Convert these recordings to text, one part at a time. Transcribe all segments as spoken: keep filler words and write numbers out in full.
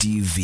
T V.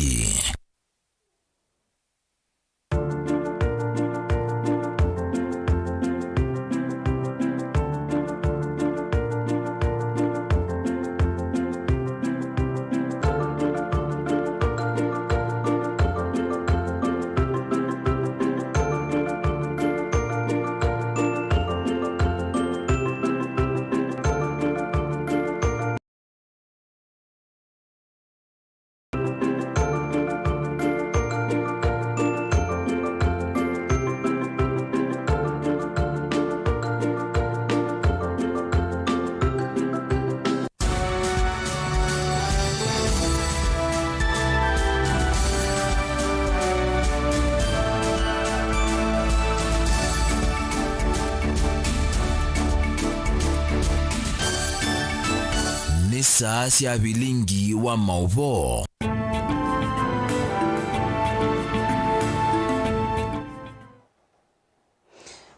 Nĩ saa sya vilingi wa maũvoo.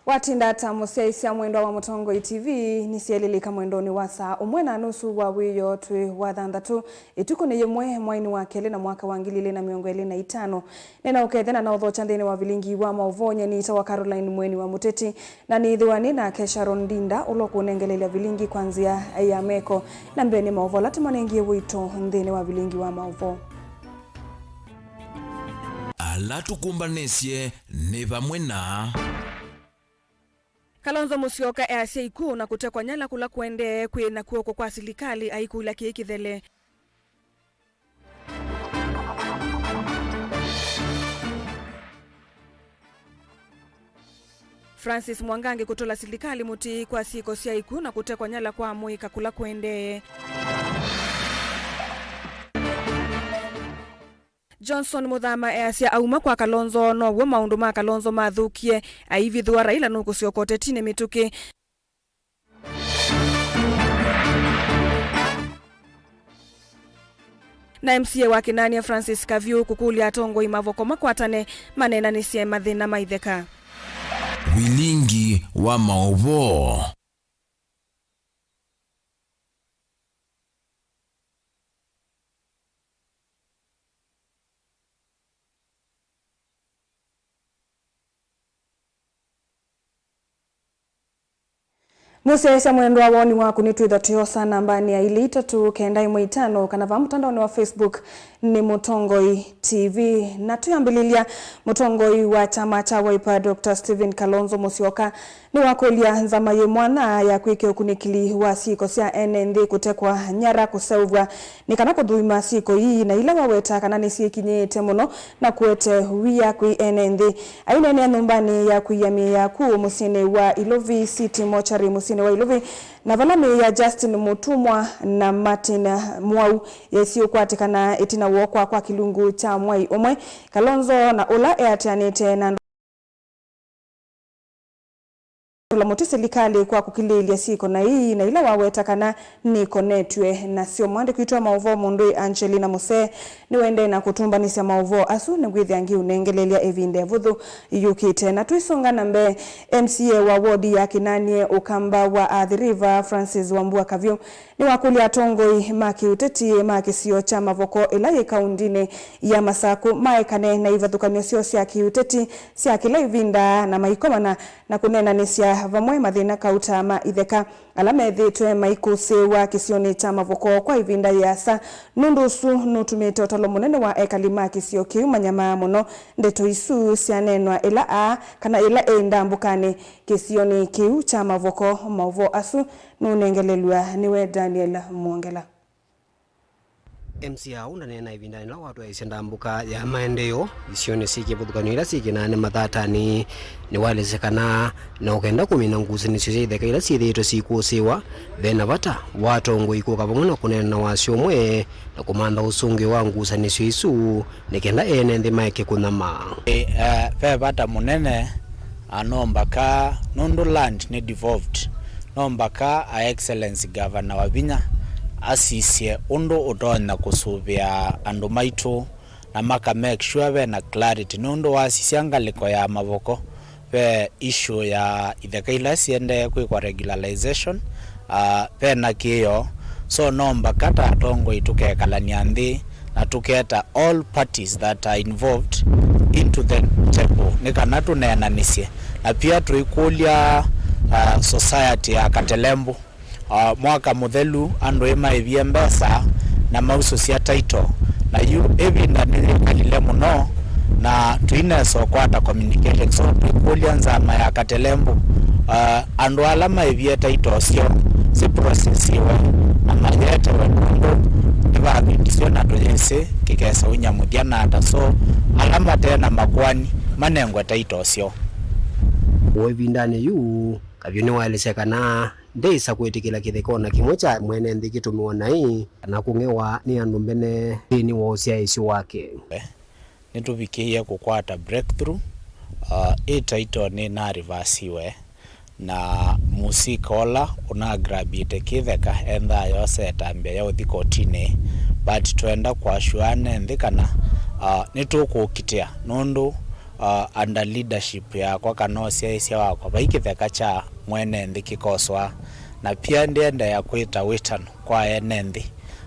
Watinda ata mũsyaĩĩsya mwendwa wa Mũtongoi T V? Nĩsyelĩlĩka mwendonĩ wa saa ũmwe na nusu wa wĩoo twĩ wa thanthatũ, ĩtukũ nĩ yĩmwe mwainĩ wa kelĩ na mwaka wa ngili ilĩ na mĩongo ĩlĩ na itano. Nĩna ũkethya na naũthokya nthĩnĩ wa vilingi wa maũvoo. Nyie nĩtawa Caroline Mweni wa Mũteti, na nĩĩthĩwa nĩ nake Sharon Ndinda, ũla ũkũnengelelya vilingi kwa nzĩa ya meko. Na mbee nĩ maũvoo ala tũmanengie ũito nthĩnĩ wa vilingi wa maũvoo. Ala tũkũmbanĩsye nĩ vamwe na. Kalonzo Musyoka easya ikw'ũ na kũtekwa nyala kũla kũendee kwĩna kw'oko kwa silikalĩ aikũlya kĩĩ kĩthele. Francis Mwangangi kũtũla silikalĩ mũtĩ kwa syĩko sya ikw'ũ na kũtekwa nyala kwa amũika kũla kũendee. Johnson Muthama easya auma kwa Kalonzo, now'o maũndũ ma Kalonzo mathũkie, aivithũa Raila nũkũsyoka ũtetinĩ mĩtũkĩ. Na M C A wa Kinanie Francis Kaviu kũkũlya atongoi mavoko makwatane maneenanĩsye mathĩna ma itheka. Vilingi wa maũvoo. Mũsyaĩĩsya mwendwa, woni waku nĩtwĩthwa tũyosa nambanĩ ya ilĩ itatũ kenda ĩmwe itano, kana vaa mũtandaonĩ wa Facebook nĩ Mũtongoi T V. Na twĩambĩlĩlya, mũtongoi wa kyama kya Wiper, Doctor Stephen Kalonzo Musyoka, nĩwakũlya nzama yĩ mwanya ya kwĩkĩa ũkunĩkĩli wa syĩko sya ene nthĩ kũtekwa nyara kũseũvw'a nĩ kana kũthũima syĩko ii, na ila waweta kana nĩsyĩkinyĩĩte mũno na kũete wia kwĩ ene nthĩ. Aineenea nyũmbanĩ ya kũia mĩĩ ya akw'ũ mũsyĩnĩ wa Ilovi City Mortuary mũsyĩnĩ wa Ilovi, na vala mĩĩ ya Justin Mutumwa na Martin Mwau yaisye ũkwatĩkana ĩtina wa ũkw'a kwa kĩlungu kya mwai ũmwe, Kalonzo na ũla eatĩanĩte na andũ kũtũla mũtĩ silikalĩ kwa kũkilĩĩlya syĩko na ii, na ila waweta kana nĩkonetw'e nasyo. Mwandĩki witũ wa maũvoo mũndũĩ Angelina Musee nĩwaendee na kũtũmbanĩsya maũvoo asu, nĩngwĩthĩa ngĩũnengelelya ĩvinda ĩvũthũ yũkĩte. Na tũisonga na mbee, M C A wa wodi ya Kinanie Ũkamba wa Athi River, Francis Wambua Kavyũ, nĩwakũlya atongoi ma kĩũteti ma kĩsio kya Mavoko ĩla yĩ kaundinĩ ya Masakũ maekane na ivathũkany'o syoo sya kĩũteti sya kĩla ĩvinda na maikomana na kũneenanĩsya vamwe mathĩna kauta ma itheka ala methĩĩtwe maikũsĩĩwa kĩsionĩ kya Mavoko kwa ĩvinda yĩasa. Nũndũ ũsu nũtumĩte ũtalo mũnene wa ekali ma kĩsio kĩu manyamaa mũno ndeto isu syaneenwa ĩla aa kana ĩla eĩ ndambũkanĩ kĩsionĩ kĩu kya Mavoko. Maũvoo asu nũnengelelw'a nĩwe Daniel Mwongela. M C A ũũ ndaneena ĩvindanĩ yĩla watwaĩĩsye ndambũka ya maendeeo isionĩ syĩ kĩvathũkany'o ila syĩ Kinanie Mathatanĩ. Nĩwaelesya kana na ũkenda kũmina ngusanĩsyo sya itheka ila syĩthĩĩtwe syĩkũsĩĩwa, ve na vata wa atongoi kũka vamwe na kũneena na wasyo ũmwe na kũmantha ũsũngĩo wa ngusanĩsyo isu nĩ kenda ene nthĩ maeke kũnyama. Ĩ, eh, ve vata mũnene, ah, no mbaka, nũndũ land nĩ devolved, no mbaka a Excellency Governor Wavinya asisye ũndũ ũtonya kũsũvĩa andũ maitũ na maka make sure ve na clarity, nũndũ wasisya ngalĩko ya Mavoko, ve issue ya itheka ila siendee kwĩkwa regularization, ah, ve na kĩĩo. So no mbaka ta atongoi tũkekalany'a nthĩ Na tũketa all parties that are involved into the table nĩ kana tũneenanĩsye. Na pia tũikũlya, uh, society ya Katelembu, uh, mwaka mũthelu andũ ĩ maĩvie mbesa na mausũsya title, na yu ĩvinda nĩyĩkalile mũno na tũinesa ũkwata communication. So tũikũlya nzama ya Katelembu, uh, andũ ala maĩvie title syoo siprocessiwe na mayetewe nũndũ nĩvavindisyo na tũyĩsĩ kĩkesa ũnyamũthya na ata. So ala mate na makoani manengwe title syoo. O ĩvindanĩ yu, Kavyũ nĩwaelesya kana ndeĩsa kwĩtĩkĩla kĩtheka o na kĩmwe kya mwene nthĩ kĩtũmĩwa naĩ kana kũng'ewa nĩ andũ mbene nthĩnĩ wa ũsyaĩĩsyo wake. Nĩtũvikĩie kũkwata breakthrough, uh, ĩ title nĩnarivasiwe, na mũsika ũla ũnagrabĩte kĩtheka endaa yosa ĩtambya ya ũthi kotinĩ, but twenda kũasyũa ene nthĩ kana, uh, nĩtũkũkitĩa nũndũ, uh, under leadership yakwa kana ũsyaĩĩsya wakwa vai kĩtheka kya mwene nthĩ kĩkoswa, na pia ndĩendeea kwĩta wĩtano kwa ene nthĩ,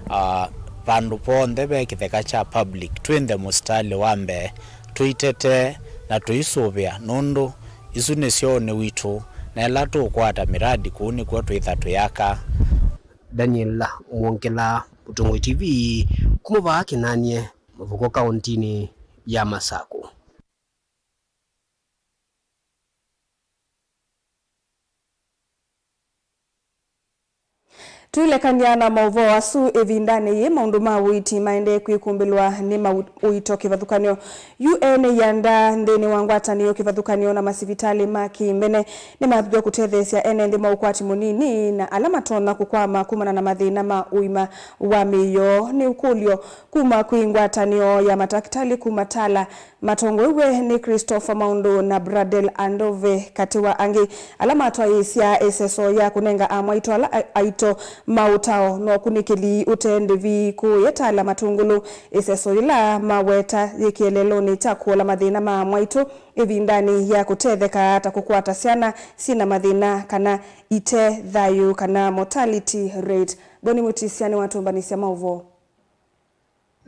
uh, vandũ vonthe ve kĩtheka kya public twĩnthe mũsitalĩ wa mbee, tũitetee na tũisũvĩa nũndũ isu nĩ syoonĩ witũ, na ĩla tũũkwata mĩradi kũu nĩkw'o twĩtha tũyaka. Daniel Mwongela, Mũtongoi T V, kuma vaa Kĩnanie, Mũvuko, kaũntinĩ ya Masakũ. Tũilekany'a na maũvoo asu ĩvindanĩ yĩĩ, maũndũ ma ũiiti maendee kwĩkumbĩlwa nĩ ma-, ũito kĩvathũkany'o. Yu ene ianda nthĩnĩ wa ngwatanĩo kĩvathũkany'o na masivitalĩ ma kĩmbene nĩmathuthw'a kũtetheesya ene nthĩ ma ũkwati mũnini na ala matonya kũkwama kumana na mathĩna ma ũima wa mĩĩ yoo. Nĩ ũkũlyo kuma kwĩ ngwatanĩo ya matakĩtalĩ kuma Tala, matongoew'e nĩ Christopher Maũndũ na Bradel Andove, katĩ wa angĩ, ala matwaĩĩsya ĩseso ya kũnenga amwaitũ ala a-, aito ma ũtao na ũkunĩkĩli ũte ndĩvi kũũya Tala Matungulu, ĩseso yĩla maweta yĩ kĩeleelonĩ kya kũola mathĩna ma amwaitũ ĩvindanĩ ya kũtetheka ta kũkwata syana syĩ na mathĩna kana ite thayũ kana mortality rate. Boni Mutisya nĩwatũmbanĩsya maũvoo.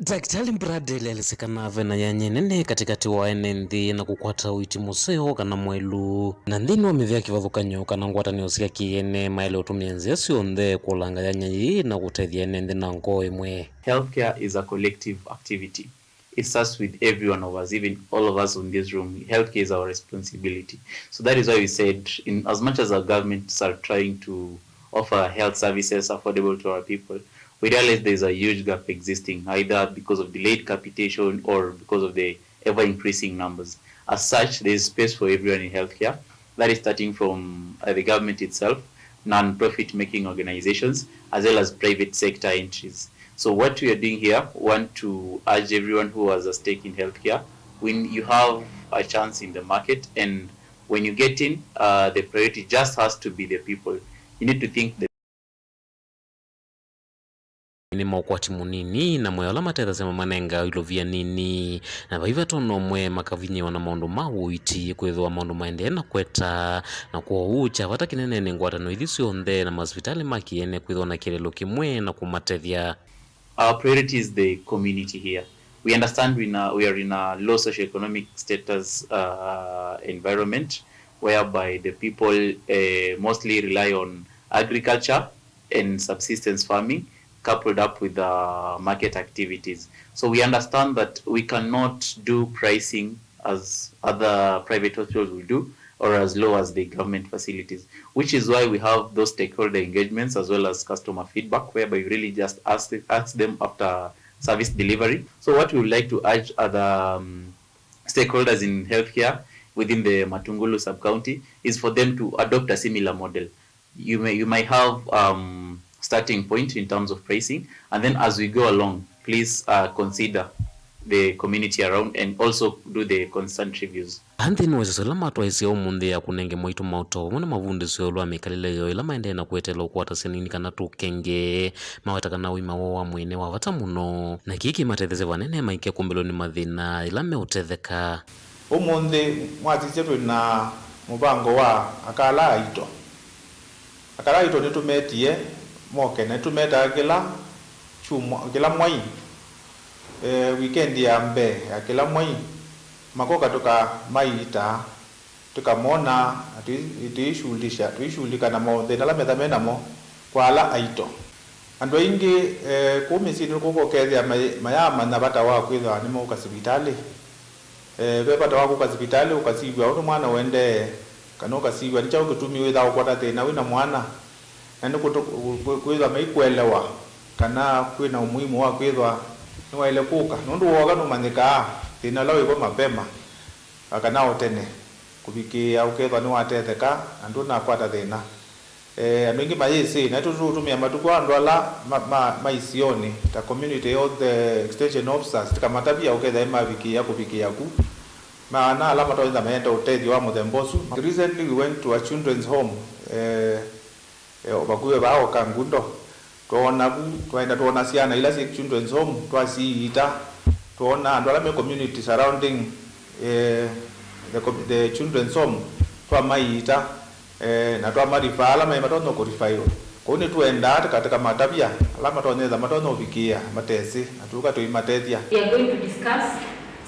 Ndakĩtalĩ Bradley aelesya kana ve na yanya nene katĩkatĩ wa ene nthĩ na kũkwata ũiiti mũseo kana mwaĩlu. Na nthĩnĩ wa mĩvĩa kĩvathũkany'o kana ngwatanĩo sya kĩ-ene, maĩle ũtũmĩa nzĩa syonthe kũlanga yanya yĩĩ na kũtethya ene nthĩ na ngoo ĩmwe. Healthcare is a collective activity. It starts with every one of us, even all of us in this room. Healthcare is our responsibility. So that is why we said, in as much as our governments are trying to offer health services affordable to our people, we realize there is a huge gap existing, either because of delayed capitation or because of the ever-increasing numbers. As such, there is space for everyone in healthcare. That is starting from, uh, the government itself, non-profit making organizations, as well as private sector entries. So what we are doing here, want to urge everyone who has a stake in healthcare, when you have a chance in the market and when you get in, uh, the priority just has to be the people. You need to think the Nĩ ma ũkwati mũnini na mwe ala matethasya mamanenga ilovia nini, na vai vata ona ũmwe makavinyĩĩwa na maũndũ ma ũiiti, kwĩthĩwa maũndũ maendee na kweta. Na kwoou kya vata kĩnene nĩ ngwatanĩo ithi syonthe na masivitalĩ ma kĩ-ene kwĩthĩwa na kĩeleelo kĩmwe na kũmatethya. Our priority is the community here. We understand we, na, we are in a low socioeconomic status, uh, environment whereby the people, uh, mostly rely on agriculture and subsistence farming coupled up with, uh, market activities. So we understand that we cannot do pricing as other private hospitals will do, or as low as the government facilities, which is why we have those stakeholder engagements as well as customer feedback, whereby you really just ask, ask them after service delivery. So what we would like to urge other, um, stakeholders in healthcare within the Matungulu sub-county is for them to adopt a similar model. You may, you might have, um, starting point in terms of pricing, and then as we go along, please, uh, consider the community around and also do the constant reviews. Nthĩnĩ wa ĩseso ĩla matwaĩsye ũmũnthĩ ya kũnenge mwaitũ maũtao vamwe na mavundĩsyo ĩũlũ wa mĩkalĩle yoo ĩla maendee na kũeteela ũkwata syana nini kana tũkenge, maweta kana ũima woo wa mwĩĩ nĩ wa vata mũno, na kĩĩ kĩmatethesye vanene maikekumbĩlwa nĩ mathĩna ĩla meũtetheka. Ũmũnthĩ mwasisya twĩ na mũvango wa aka ala aito. Aka ala aito nĩtũmetie moke, na nĩtũmetaa kĩla kyumwa, kĩla mwai. E, wikendi ya mbee ya kĩla mwei, makoka tũkamaiitaa, tũkamonaa, na tũi-, tũishughulisha, tũishughulika na mathĩna ala metha me namo kwa ala aito. Andũ aingĩ, e, kũu mĩsyĩnĩ kũka ũkethĩa may-, mayaamanya vata wa kwĩthĩwa nĩmauka sivitalĩ. E, ve vata wa kũka sivitalĩ ũkasiw'a ũndũ mwana ũendee, kana ũkasiw'a nĩ kyaũ kĩtumi wĩthaa ũkwata thĩna wĩ na mwana, na nĩ kũtũ-, kwĩ-, kwĩthwa maikũelewa kana kwĩ na ũmuhimu wa kwĩthwa nĩwaĩle kũka, nũndũ wooka nũmanyĩkaa thĩna ũla wĩvo mapema, a, kana o tene, kũvikĩĩa ũkethwa nĩwatetheka na ndũnakwata thĩna. E, andũ aingĩ mayĩsĩ, naitũ tũtũmĩa matukũ andũ ala ma, ma, ma isionĩ, ta community health, e, extension officers, tũkamatavya ũkethĩa mavikĩĩa kũvikĩĩa ku. Maana ala matonya mayenda ũtethyo wa mũthemba ũsu. Recently we went to a children's home, e, e, vakuvĩ vaa o Kangundo. Twoona ku, twaenda twoona syana ila syĩ children's home, twasiiita. Twoona andũ ala me community surrounding, e, the com-, the children's home, twamaiita. Eh, na twamarifaa ala maĩ matonya kũrifaiwa. Kwoou nĩtũendaa tũka-, tũkamatavya ala matonya ĩtha matonya ũvikĩĩa matesĩ, na tũka tũimatethya. We are going to discuss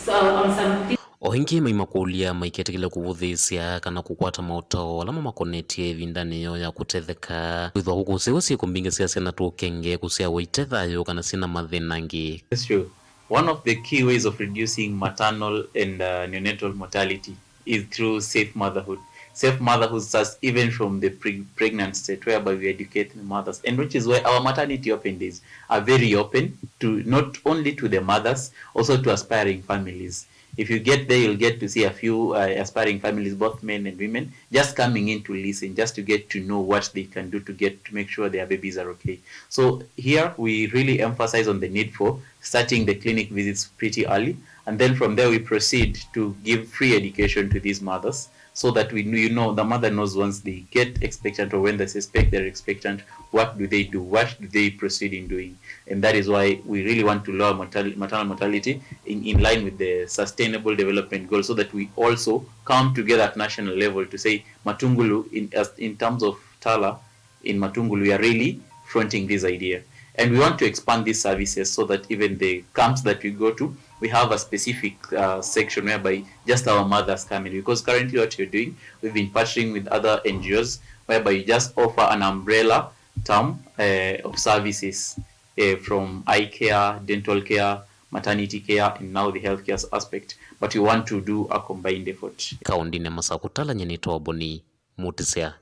so, on some things. O ĩngĩ maimakũlya maiketĩkĩle kũvũthĩĩsya kana kũkwata maũtao ala mamakonetye ĩvindanĩ yoo ya kũtetheka. Kwĩthwa kũkũsĩwa syĩko mbingĩ sya syana tũkenge kũsyawa ite thayũ kana syĩ na mathĩna angĩ. That's true. One of the key ways of reducing maternal and, uh, neonatal mortality is through safe motherhood. Safe motherhood starts even from the pre-, pregnant state, whereby we educate the mothers, and which is why our maternity open days are very open to, not only to the mothers, also to aspiring families. If you get there, you'll get to see a few, uh, aspiring families, both men and women, just coming in to listen, just to get to know what they can do to get, to make sure their babies are okay. So here we really emphasize on the need for starting the clinic visits pretty early, and then from there we proceed to give free education to these mothers, so that we, you know, the mother knows once they get expectant or when they suspect they're expectant, what do they do, what do they proceed in doing. And that is why we really want to lower mortal-, maternal mortality in, in line with the sustainable development goals, so that we also come together at national level to say, Matungulu, in, as, in terms of Tala, in Matungulu, we are really fronting this idea. And we want to expand these services so that even the camps that we go to, we have a specific, uh, section whereby just our mothers come in. Because currently what you're doing, we've been partnering with other N G Os whereby you just offer an umbrella term, uh, of services, uh, from eye care, dental care, maternity care, and now the healthcare aspect. But we want to do a combined effort. Kaũndĩnĩ ya Masakũ, Tala, nyie nĩtawa Boni Mutisya.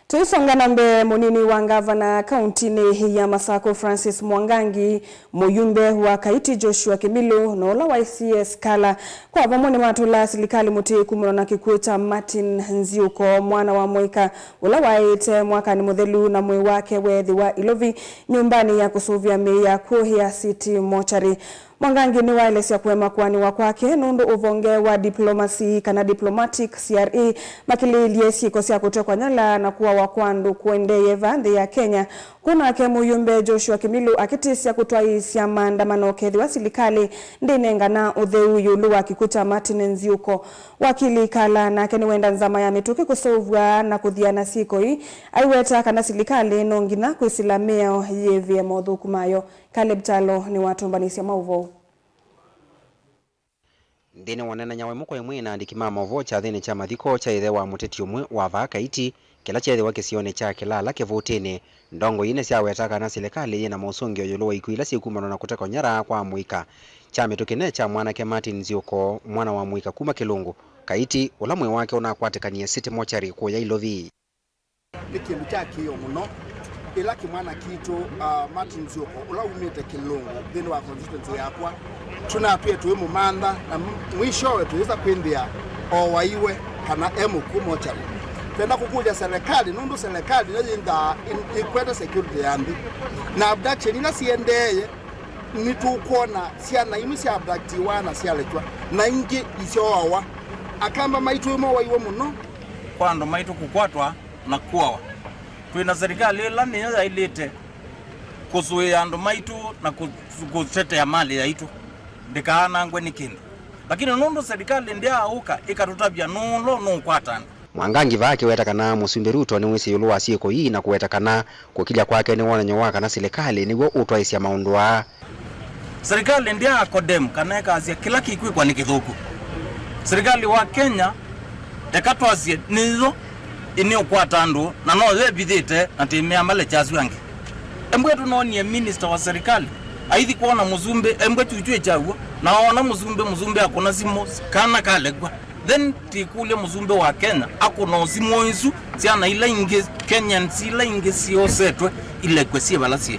Tũisonga na mbee, mũnini wa ngavana kaũntĩnĩ ya Masakũ Francis Mwangangi, mũyumbe wa Kaiti Joshua Kimilu, na ũla wa C S Kala, kwa vamwe nĩmatũla silikalĩ mũtĩ kumana na kĩkw'ũ kya Martin Nziuko, mwana wa mũika ũla waĩĩte mwakanĩ mũthelu na mwĩĩ wake weethĩwa Ilovi nyũmbanĩ ya kũsũvĩa mĩĩ ya akw'ũ ya City Mortuary. Mwangangi nĩwaelesya kũema kũanĩwa kwake nũndũ ũvonge wa diplomasi kana diplomatic C R E makĩlĩĩlye syĩko sya kũtekwa nyala na kũawa kwa andũ kũendeeye vaa nthĩ ya Kenya, kũu nake mũyumbe Joshua Kimilu akĩtĩsya kũtwaĩĩsya maandamano kethĩwa silikalĩ ndĩnengana ũtheu ĩũlũ wa kĩkw'ũ kya Martin Nziuko. Wakili Kala nake nĩwenda nzama ya mĩtũkĩ kũseũvw'a na kũthiana syĩko ii, aiweta kana silikalĩ no nginya kwĩsĩla mĩao yĩĩvĩe mothũku mayo. Caleb Kyalo nĩwatũmbanĩsya maũvoo. Nthĩnĩ wa ũneenany'a wa ĩmwe kwa ĩmwe na andĩki ma maũvoo kyathĩnĩ kya mathiko kya ĩthe wa mũteti ũmwe wa vaa Kaiti, kĩla kyeethĩwa kĩsionĩ kya Kĩlala Kĩvũtĩnĩ, ndongoi nĩsyaweta kana silikalĩ yĩ na maũsũngĩo ĩũlũ wa ikw'ũ ila syĩkumanwa na kũtekwa nyara kwa mũika. Kya mĩtũkĩ ne kya mwanake Martin Nziuko, mwana wa mũika kuma Kĩlũngũ, Kaiti, ũla mwĩĩ wake ũnakwatĩkanie City Mortuary kũya Ilovi. Nĩ kĩndũ kya kĩĩo mũno. Ĩla kĩmwana kitũ, ah, Martin Nziuko, ũla umĩte Kĩlũngũ nthĩnĩ wa constituency yakwa, tũnatwĩe tũimũmantha, na m-, mwishowe tũyĩsa kwĩthĩa o waiwe kana e mũkw'ũ mochari. Twenda kũkũlya serikali, nũndũ serikali nĩyo yĩnthaa ĩ-, ĩkwete security ya nthĩ. Na abduction ila siendeeye, nĩtũkwona syana imwe sya abductiwa na syalekywa, na ingĩ isyoawa. Akamba maitũ ĩmwe waiwe mũno. Kwa andũ maitũ kũkwatwa na kũawa. Twĩ na serikali ĩla nĩyo yaĩlĩte kũsũĩa andũ maitũ na kũ-, kũtetea malĩ yaitũ ndĩkaanangwe nĩ kĩndũ. Lakini nũndũ serikali ndyaũka ĩkatũtavya nũũ ũla ũnũkwata andũ, Mwangangi vaa akĩweta kana Mũsumbĩ Ruto nĩwĩsĩ ĩũlũ wa syĩko ii na kũweta kana kũkilya kwake nĩ wonany'o wa kana silikalĩ nĩw'o ũtwaĩsya maũndũ aa. Serikali ndyaa condemn kana ĩkasya kĩla kĩkwĩkwa nĩ kĩthũku. Serikali wa Kenya, eka twasye, nĩyo ĩnĩũkwata andũ na noyo ĩvithĩte na tĩmea malecha asu angĩ. Embwe tũnonie minister wa serikali aithi kwona mũsumbĩ, embwe kyukyũ ĩkyaw'o, na oona mũsumbĩ, mũsumbĩ akũna simũ, kana kalekwa. Then tikũlya mũsumbĩ wa Kenya akũna simũ isu, syana ila ingĩ, Kenyans ila ingĩ syosetwe, ilekwe syĩ vala syĩ.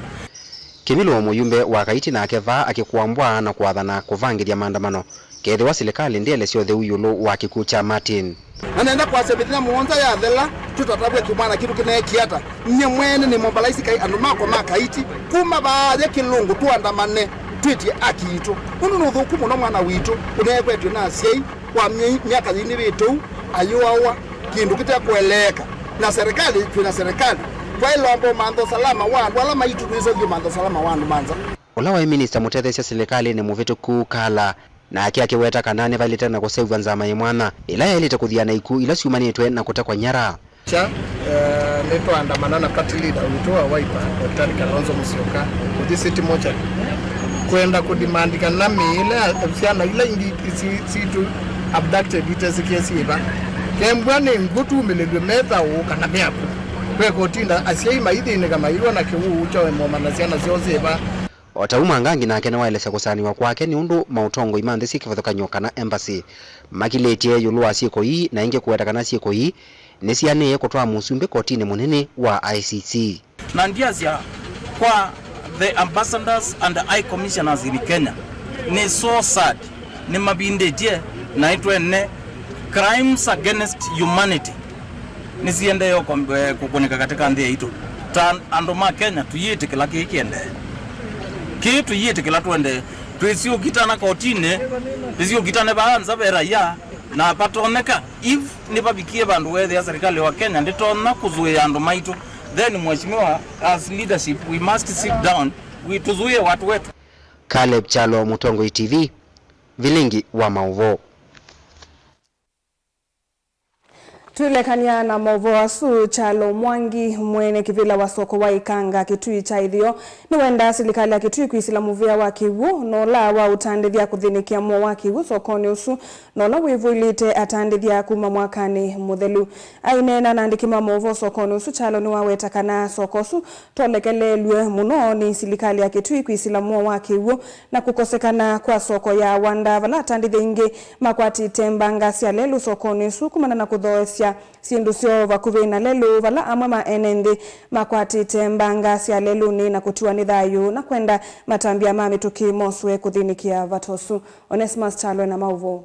Kĩvilo mũyumbe wa Kaiti nake vaa akĩkũa mbwa na kũathana kũvangĩthya maandamano kethĩwa silikalĩ ndĩelesya ũtheu ĩũlũ wa kĩkw'ũ kya Martin. Na nenda kwasya mĩthenya mũonza yathela, tũtatavw'e kĩmwana kitũ kĩneekie ata. Nyie mwene nĩmombalaisi kai andũ makwa ma Kaiti kuma vaaya kĩlũngũ tũandamane twĩtye aki itũ. Ũndũ nĩ ũthũku mũno mwana witũ ũneekwetw'e na asyai wa myei, myaka yĩĩ nĩvĩtũu, ayũawa, kĩndũ kĩtekũeleeka. Na serikali, twĩ na serikali, kwaĩlomba ũmantha ũsalama wa andũ ala maitũ twĩsovye ũmantha ũsalama wa andũ ma nza. Ũla waĩ minista mũtetheesya silikalĩnĩ mũvĩtũku Kala, nake akĩweta kana nĩvaĩlĩte na kũseũvw'a nzama yĩ mwanya ĩla yaĩlĩte kũthiana na ikw'ũ ila syumanĩtwe na kũtekwa nyara. Kya, eh, nĩtwaandamana na party leader witũ wa Wiper, Daktari Kalonzo Musyoka, kũthi City Mortuary kwenda kũdimandi kana mĩĩ ĩla ya syana ila ingĩ si-, sitũ abducted itesĩkĩe syĩva. Kembwa nĩ ngũ tumĩlĩlw'e me thaũ kana myaku. Kweka ũtinda asyai maithĩnĩka maiw'a na kĩw'ũ kya ũemũma na syana syoo syĩva. O ta ũu, Mwangangi nake nĩwaelesya kũsaanĩw'a kwake nĩ ũndũ maũtongoi ma nthĩ syĩ kĩvathũkany'o kana embassy makilĩtye ĩũlũ wa syĩko ii, na ĩngĩ kũweta kana syĩko ii nĩsianĩe kũtwaa mũsumbĩ kotinĩ mũnene wa I C C. Na ndiasya kwa the ambassadors and high commissioners in Kenya, nĩ so sad, nĩmavindĩtye naĩ twene crimes against humanity. Nĩsiendee ũko-, eh, kũkũnĩka katika nthĩ yaitũ. Ta andũ ma Kenya, tũyĩtĩkĩla kĩĩ kĩendee. Kĩĩ tũyĩtĩkĩla tũendee. Twĩsiũkitana kotinĩ, twĩsiũkitane vaa nza ve raia, na vatoneka. If nĩvavikie vandũ weethĩa serikali wa Kenya ndĩtonya kũzũĩa andũ maitũ, then, Mheshimiwa, as leadership, we must sit down, we, tũzũĩe watu wetu. Caleb Kyalo, Mũtongoi T V, vilingi wa maũvoo. Twĩlekany'a na maũvoo asu, Kyalo Mwangi, mwene kĩvĩla wa soko wa Ikanga Kĩtui kya Ĩtheo, nĩwendaa silikalĩ ya Kĩtui kwĩsĩla mũvĩa wa kĩw'ũ na ũla wa ũtandĩthya kũthĩnĩkĩa mũo wa kĩw'ũ sokonĩ ũsu, na ũla wĩvũĩlĩte atandĩthya kuma mwakanĩ mũthelu. Aineena na andĩki ma maũvoo sokonĩ ũsu, Kyalo nĩwaweta kana soko ũsu tolekeleelw'e mũno nĩ silikalĩ ya Kĩtui kwĩsĩla mũo wa kĩw'ũ na kũkosekana kwa soko ya Wanda, vala atandĩthya aingĩ makwatĩte mbanga sya lelũ sokonĩ ũsu kumana na kũthoosya syĩndũ syoo vakuvĩ na lelũ, vala amwe ma ene nthĩ makwatĩte mbanga sya lelũnĩ na kũtiwa nĩ thayũ na kwenda matambya ma mĩtũkĩ moswe kũthĩnĩkĩa vata ũsu. Onesmus Kyalo na maũvoo.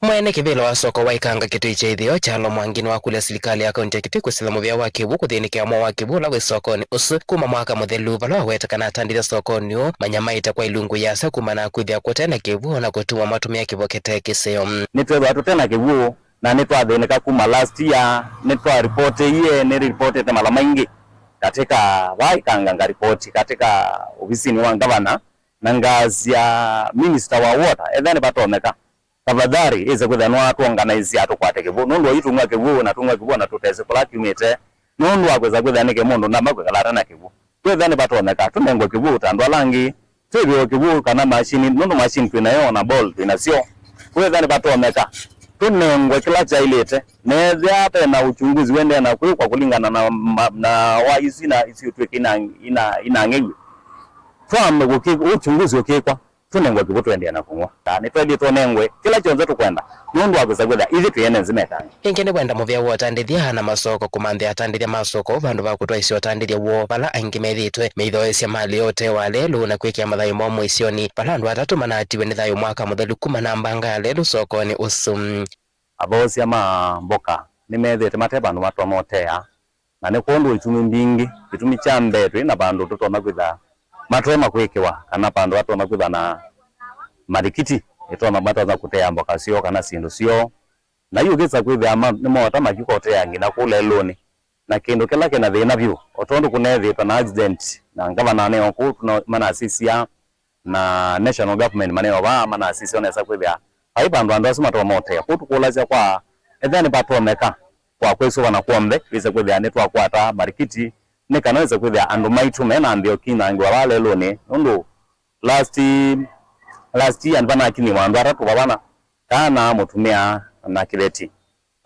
Mwene kĩvĩla wa soko wa Ikanga Kĩtui kya Ĩtheo, Kyalo Mwangi, nĩwakũlya silikalĩ ya kaunti ya Kĩtui kwĩsĩla mũvĩa wa kĩw'ũ kũthĩnĩkĩa mũo wa kĩw'ũ ũla wĩ sokonĩ ũsu kuma mwaka mũthelu, vala waweta kana atandĩthya sokonĩ ũũ manyamaĩte kwa ilungu yĩasa kumana na kwĩthĩa kũte na kĩw'ũ na kũtuma matũmĩa kĩvo kĩte kĩseo. Nĩtwethĩwa tũte na kĩw'ũ na nĩtwathĩnĩka kuma last year, nĩtwaripotĩie, nĩripotĩte mala maingĩ katika vaa Ikanga, ngaripoti katika ovisinĩ wa ngavana, na ngasya minister wa water, ethĩa nĩvatonyeka, tafadhali ĩse kwĩthĩa nĩwatũorganize tũkwate kĩw'ũ, nũndũ oyu tũng'wa kĩw'ũ na tũng'wa kĩw'ũ na tũtesĩ kũla kyumĩte, nũndũ wa kwĩsa kwĩthĩa nĩkĩ mũndũ ndamba kwĩkala ate na kĩw'ũ. Kwĩthĩa nĩvatonyeka tũnengwe kĩw'ũ ta andũ ala angĩ, twĩthĩwe kĩw'ũ kana machine, nũndũ machine twĩ nayo na ball twĩ nasyo. Kwĩthĩa nĩvatonyeka tũnengwe kĩla kyaĩlĩte, na ethĩa te na uchunguzi ũendee na kwĩkwa kũlingana na, ma-, na wa isu ina, isu twĩke ina, ina, inang'ew'e, twambe kũkĩ-, uchunguzi ũkĩkwa, tũnengwe kĩw'ũ tũendee na kũng'wa. Nĩtwaĩlĩte tũnengwe kĩla kyonthe tũkwenda nũndũ wa kwĩsa kwĩthĩa ithyĩ twĩ ene nzĩ metanĩ. Ĩngĩ nĩwenda mũvĩa wa ũtandĩthya na masoko kũmanthĩa atandĩthya ma soko vandũ va kũtwaĩsya ũtandĩthya woo vala aingĩ methĩĩtwe meithoesya malĩ ya ũtee wa lelũ na kwĩkĩa mathayũ moo mũisyonĩ, vala andũ atatũ manaatiwe nĩ thayũ mwaka mũthelu kuma na mbanga ya lelũ sokonĩ ũsu. Athoosya ma mboka nĩmethĩĩtwe mate vandũ matonya ũtea, na nĩ kwondũ wa itumi mbingĩ. Kĩtumi kya mbee, twĩ na vandũ tũtonya kwĩthĩa matonya kwĩkĩwa, kana vandũ vatonya kwĩthĩa na malikiti ĩtonya, matonya kũtea mboka syoo kana syĩndũ syoo. Na yu ũkĩsa kwĩthĩa ma-, nĩmoota makikotea nginya kũu lelũnĩ. Na kĩndũ kĩla kĩna thĩna vyũ, o tondũ kũneethĩĩtwe na accident, na ngavana aneo kũu tũna-, manasisya, na national government maneo vaa manasisya nesa kwĩthĩa Vai vandũ andũ asu matonya ũtea. Kwoou tũkũlasya kwa, ethĩwa nĩvatonyeka kwa kwĩsũvana kw'onthe, twĩse kwĩthĩa nĩtwakwata marikiti, nĩ kana wĩse kwĩthĩa andũ maitũ me na nthĩ ũkinangĩwa vala lelũnĩ, nũndũ last, last year nĩvanakinyie andũ atatũ vavana, kana mũtumĩa na kĩveti,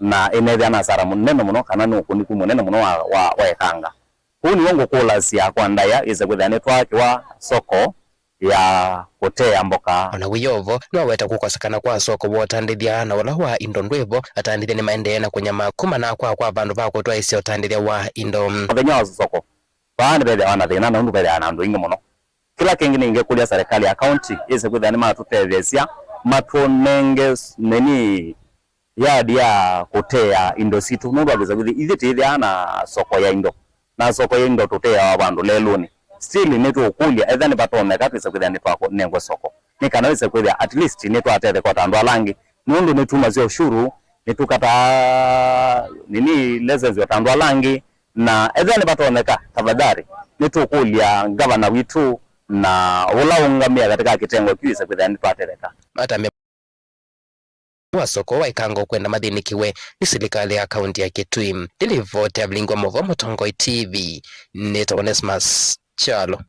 na ĩnethĩa na asara mũnene mũno, kana nĩ ũkũniku mũnene mũno wa, wa, wa ĩkanga. Kwoou nĩw'o ngũkũlasya kwa ndaĩa, ĩse kwĩthĩa nĩtwakĩwa soko ya kũtea mboka. O na wĩ o vo, nĩwaweta kũkosekana kwa soko wa ũtandĩthya na ũla wa indo ndwĩ vo, atandĩthya nĩmaendee na kũnyamaa kumana kwa kwa vandũ va kũtwaĩsya ũtandĩthya wa indo. Mũthenya wa soko, vaa nĩvethĩawa na thĩna, nũndũ vethĩawa na andũ aingĩ mũno. Kĩla kĩngĩ nĩingĩkũlya serikali ya county ĩse kwĩthĩa nĩmatũtetheesya, matũnenge s-, nini, yard ya kũtea indo sitũ, nũndũ wa kwĩsa kwĩthĩa ithyĩ tĩthĩaa na soko ya indo, na soko ya indo tũteawa vandũ lelũnĩ. Still nĩtũũkũlya ethĩwa nĩvatonyeka twĩse kwĩthĩa nĩtwanengwe soko, nĩ kana wĩse kwĩthĩa at least nĩtwatetheka o ta andũ ala angĩ, nũndũ nĩtumasya ũshuru, nĩtũkataa nini license o ta andũ ala angĩ, na ethĩwa nĩvatonyeka, tafadhali, nĩtũũkũlya ngavana witũ na ũla ũũngamĩe katika kĩtengo kĩu wĩse kwĩthĩa nĩtwatetheka. Matambya wa soko wa ĩkanga ũkwenda mathĩnĩkĩwe nĩ silikalĩ ya kaunti ya Kitui. Nĩ livoti ya Vilingi wa Maũvoo Mũtongoi T V, nĩtawa Onesmus Kyalo.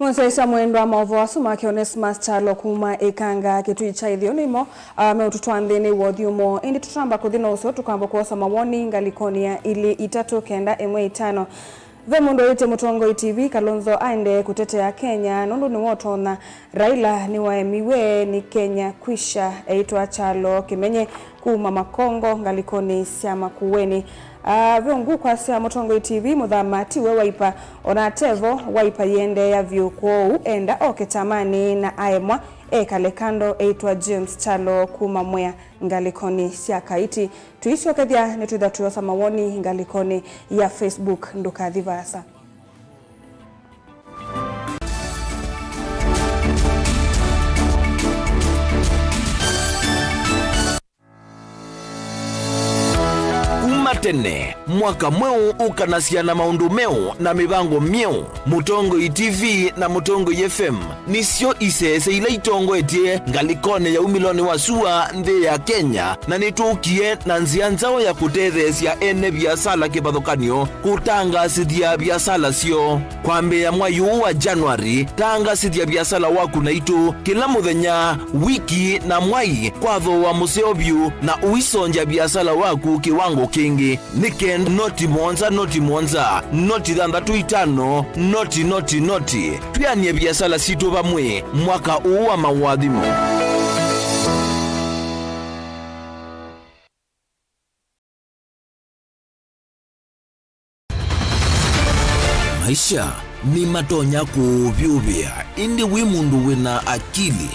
Mũsyaĩĩsya mwendwa, maũvoo asu make Onesmus Kyalo kuma ĩkanga Kitui kya ĩtheo nĩmo, ah, meũtũtwaa nthĩnĩ wa ũthyũmũo. Ĩndĩ tũtamba kũthi na ũseo, tũkamba kwosa mawoni ngalĩkonĩ ya ilĩ itatũ kenda ĩmwe itano. Ve mũndũ wĩtĩe Mũtongoi T V, Kalonzo aendee kũtetea Kenya nũndũ nĩwe ũtonya. Raila nĩwaemiwe nĩ Kenya kwisha, eĩtwa Kyalo Kĩmenye kuma Makongo ngalĩkonĩ sya Makueni. Ah, ve ũngũ kwasya Mũtongoi T V, Mũthama tiwe Wiper, ona atevo Wiper yĩendeea vyũ, kwoou enda oke kyamanĩ na aemwa ekale kando, eĩtwa James Kyalo kuma Mwea ngalĩkonĩ sya Kaiti. Tũisyokethya nĩtwĩtha tũyosa mawoni ngalĩkonĩ ya Facebook. Ndũkathi vaasa. Kuma tene, mwaka mweũ ũkanasya na maũndũ meũ na mĩvango myeũ. Mũtongoi T V na Mũtongoi F M nĩsyo isese ila itongoetye ngalĩkonĩ ya umĩlonĩ wa sua nthĩ ya Kenya, na nĩtũkie na nzĩa nzaũ ya kũtetheesya ene viasala kĩvathũkany'o kũtangaasĩthya viasala syoo. Kwambĩĩa mwai ũũ wa January, tangaasĩthya viasala waku naitũ kĩla mũthenya, wiki, na mwai kwa thooa mũseo vyũ, na ũisongya viasala waku kĩwango kĩngĩ. Nĩ kenda noti mũonza, noti mũonza, noti thanthatũ itano, noti, noti, noti. Twĩanĩe viasala sitũ vamwe mwaka ũũ wa maũathimo. Maisha nĩmatonya kũũvyũvĩa, ĩndĩ wĩ mũndũ wĩ na akili,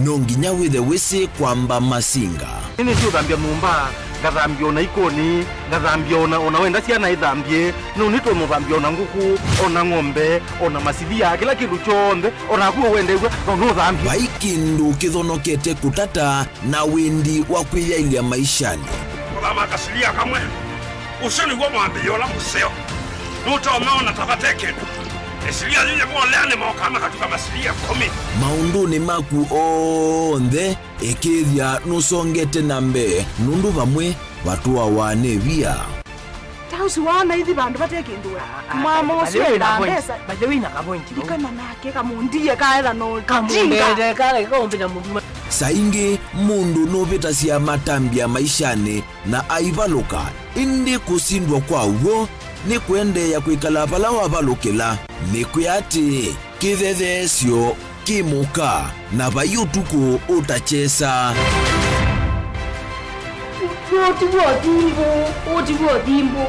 no nginya wĩthe wĩsĩ kwamba masinga. Nĩnĩsĩ ũthambya nyũmba, ngathambya ona ikoni, ngathambya ona, ona wenda syana ithambye, no nĩtũmũthambya ona ngũkũ, ona ng'ombe, ona masilia, kĩla kĩndũ kyonthe, onaku ũwendew'a, no nũthambye. Vai kĩndũ kĩthonokete kũtata na wendi wa kwĩyaĩlya maishanĩ. Kũthama kasilia kamwe, ũsu nĩw'o mwambĩlĩo ũla mũseo. Nũtonya ona ta vate kĩndũ. Ĩsilia yĩyĩ volea nĩmokaa makatuka masilia ĩkũmi. Maũndũnĩ maku onthe, ĩkĩĩthya nũsongete na mbee, nũndũ vamwe vatũawa nĩ via. Ta ũsu waona ithi vandũ vate kĩndũ we. Mama ũsu ena mbesa. By the way, na kavointi vau. Ndikana nake kamũndie kaetha no kamũndie kale kaũmbĩta mũthuma. Saa ingĩ mũndũ nũvĩtasya matambya maishanĩ na aivalũka, ĩndĩ kũsindwa kwa w'o nĩ kũendeea kwĩkala vala wavalũkĩla. Nĩkwĩa atĩĩ, kĩthetheesyo kĩ mũka, na vai ũtukũ ũtakyesa. Ũũ ti w'o thimbũ, ũũ ti w'o thimbũ.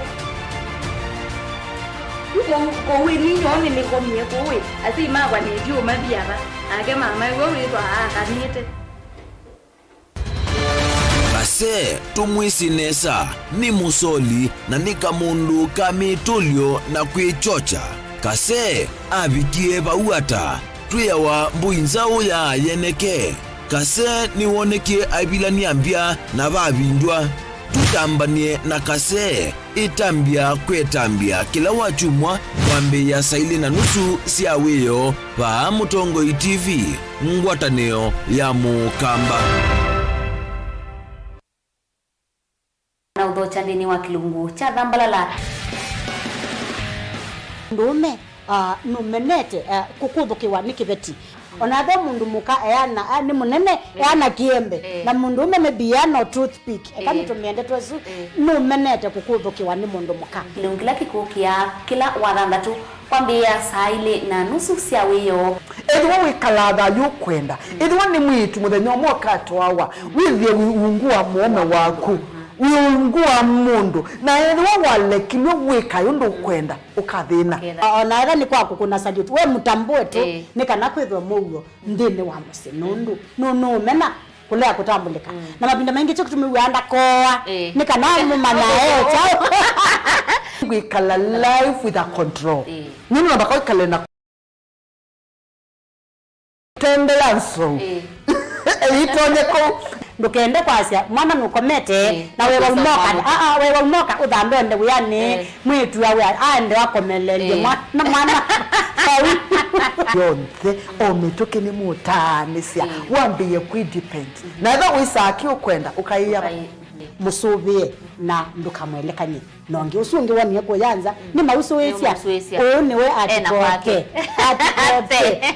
Kũu, kũu ĩ ninyoo nĩnĩkomie kũu ĩ, asyai makwa nĩtyo mathiava, nake mama ĩwe wĩthwa akanĩte. Kase, tũmwĩsĩ nesa, nĩ mũsoli na nĩ kamũndũ ka mĩtũlyo na kwĩkyokya. Kase avikie vau ata? Twĩawa mbũi nzaũ ya yeneke. Kase nĩwonekie aivilany'a mbya na vavindw'a. Tũtambany'e na Kasee, ĩtambya kwĩ ĩtambya kĩla wakyumwa kwambĩĩa saa ilĩ na nusu sya wĩoo, vaa Mũtongoi T V, ngwatanĩo ya Mũkamba. Na ũthokya nthĩnĩ wa kĩlungu kya Thambalala. Mũndũũme, ah, nũmenete, ah, kũkũthũkĩwa nĩ kĩveti. Ona ve mũndũ mũka eana, ah, nĩ mũnene, eana kĩembe. Eh. Na mũndũũme maybe eana o toothpick. Eka nĩtũmĩende twesu, nũmenete kũkũthũkĩwa nĩ mũndũ mũka. Kĩlungu kĩla kĩkũkĩa kĩla wathanthatũ. Kwambĩĩa saa ilĩ na nusu sya wĩoo. Ethĩwa wĩkalaa thayũ ũkwenda, ethĩwa nĩ mwĩĩtu mũthenya ũmwe ũkatwawa, wĩthĩe wĩ ungu wa mũũme waku, wĩ ungu wa mũndũ, na ethĩwa walekilw'e wĩka ũndũ ũkwenda, ũkathĩna. Kethĩa. O na ethĩwa nĩ kwa kũkũna salute, we mũtambũe tu, ĩĩ, nĩ kana kwĩthwe mũuo nthĩnĩ wa mũsyĩ, nũndũ nũ-, nũũmena kũlea kũtambũlĩka. Mm. Na mavinda maingĩ kyo kĩtumi wĩaa ndakooa, ĩĩ, nĩ kana mũmanyae kyaũ. Kwĩkala life with a control. Ĩĩ. Nĩ namba kwĩkala na tembea nso. Ĩĩ. Ĩitonye kũu. Ndũkende kwasya mwana nũkomete, ĩĩ, na wewa ũnoka. Aa, wewa ũnoka ũthambe onde wĩanĩ. Ĩĩ. Mwĩĩtu awe aende akomeleelye mwana, mwana. Sorry. Yonthe, o mĩtũkĩ nĩmũtaanĩsya, wambĩĩe kwĩ depend. Na ethĩwa wĩsaa kĩ ũkwenda, ũkaĩa mũsũvĩe na ndũkamwelekany'e na ũngĩ. Ũsu ũngĩ wonie kũya nza, nĩmausũĩsya. Nĩmausũĩsya. Ũũ nĩwe ena kwake. Atikote. Atikote.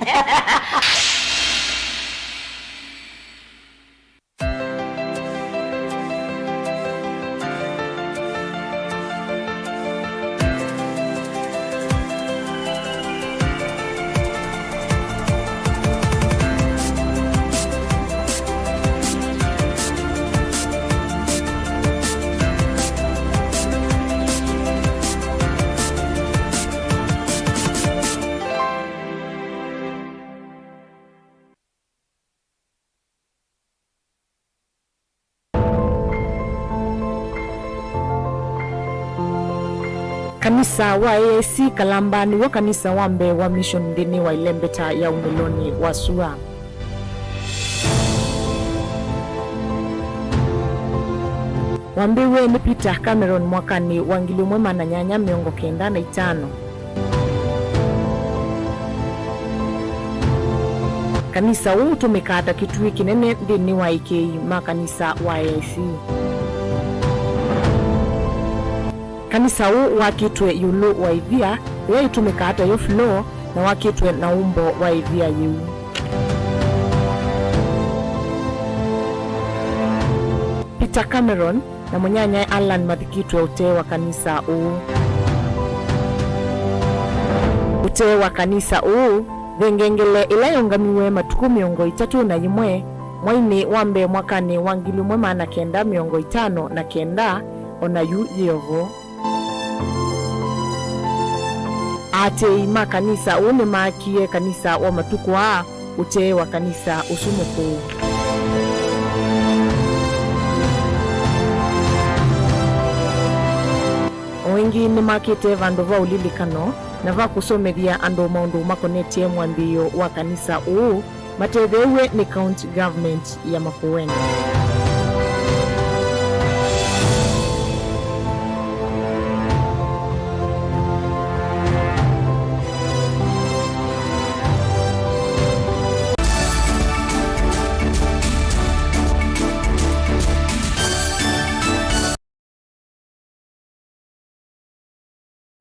Kanisa wa A I C Kalamba nĩw'o kanisa wa mbee wa mission nthĩnĩ wa ĩlembeta ya umĩlonĩ wa sua. Wambĩĩwe nĩ Peter Cameron mwakanĩ wa ngili ĩmwe maana nyanya mĩongo kenda na itano. Kanisa ũũ ũtũmĩkaa ta kĩtuĩ kĩnene nthĩnĩ wa ekĩi ma kanisa wa A I C. Kanisa ũũ wakĩtwe ĩũlũ wa ĩvia yĩla yĩtũmĩkaa ta yo floor, na wakĩtwe na ũmbo wa ĩvia yĩu. Peter Cameron na mũnyanyae Allan mathikĩtwe ũtee wa kanisa ũũ. Ũtee wa kanisa ũũ, ve ngengele ĩla yaũngamiwe matukũ mĩongo ĩtatũ na yĩmwe mwainĩ wa mbee mwakanĩ wa ngili ĩmwe maana kenda mĩongo ĩtano na kenda, o na yu yĩ o vo. Aatĩĩi ma kanisa ũũ nĩmaakie kanisa wa matukũ aa ũtee wa kanisa ũsu mũkũũ. O ĩngĩ nĩmakĩte vandũ va ũlilikano na va kũsomethya andũ maũndũ makonetye mwambĩĩo wa kanisa ũũ, matetheew'e nĩ County Government ya Makueni.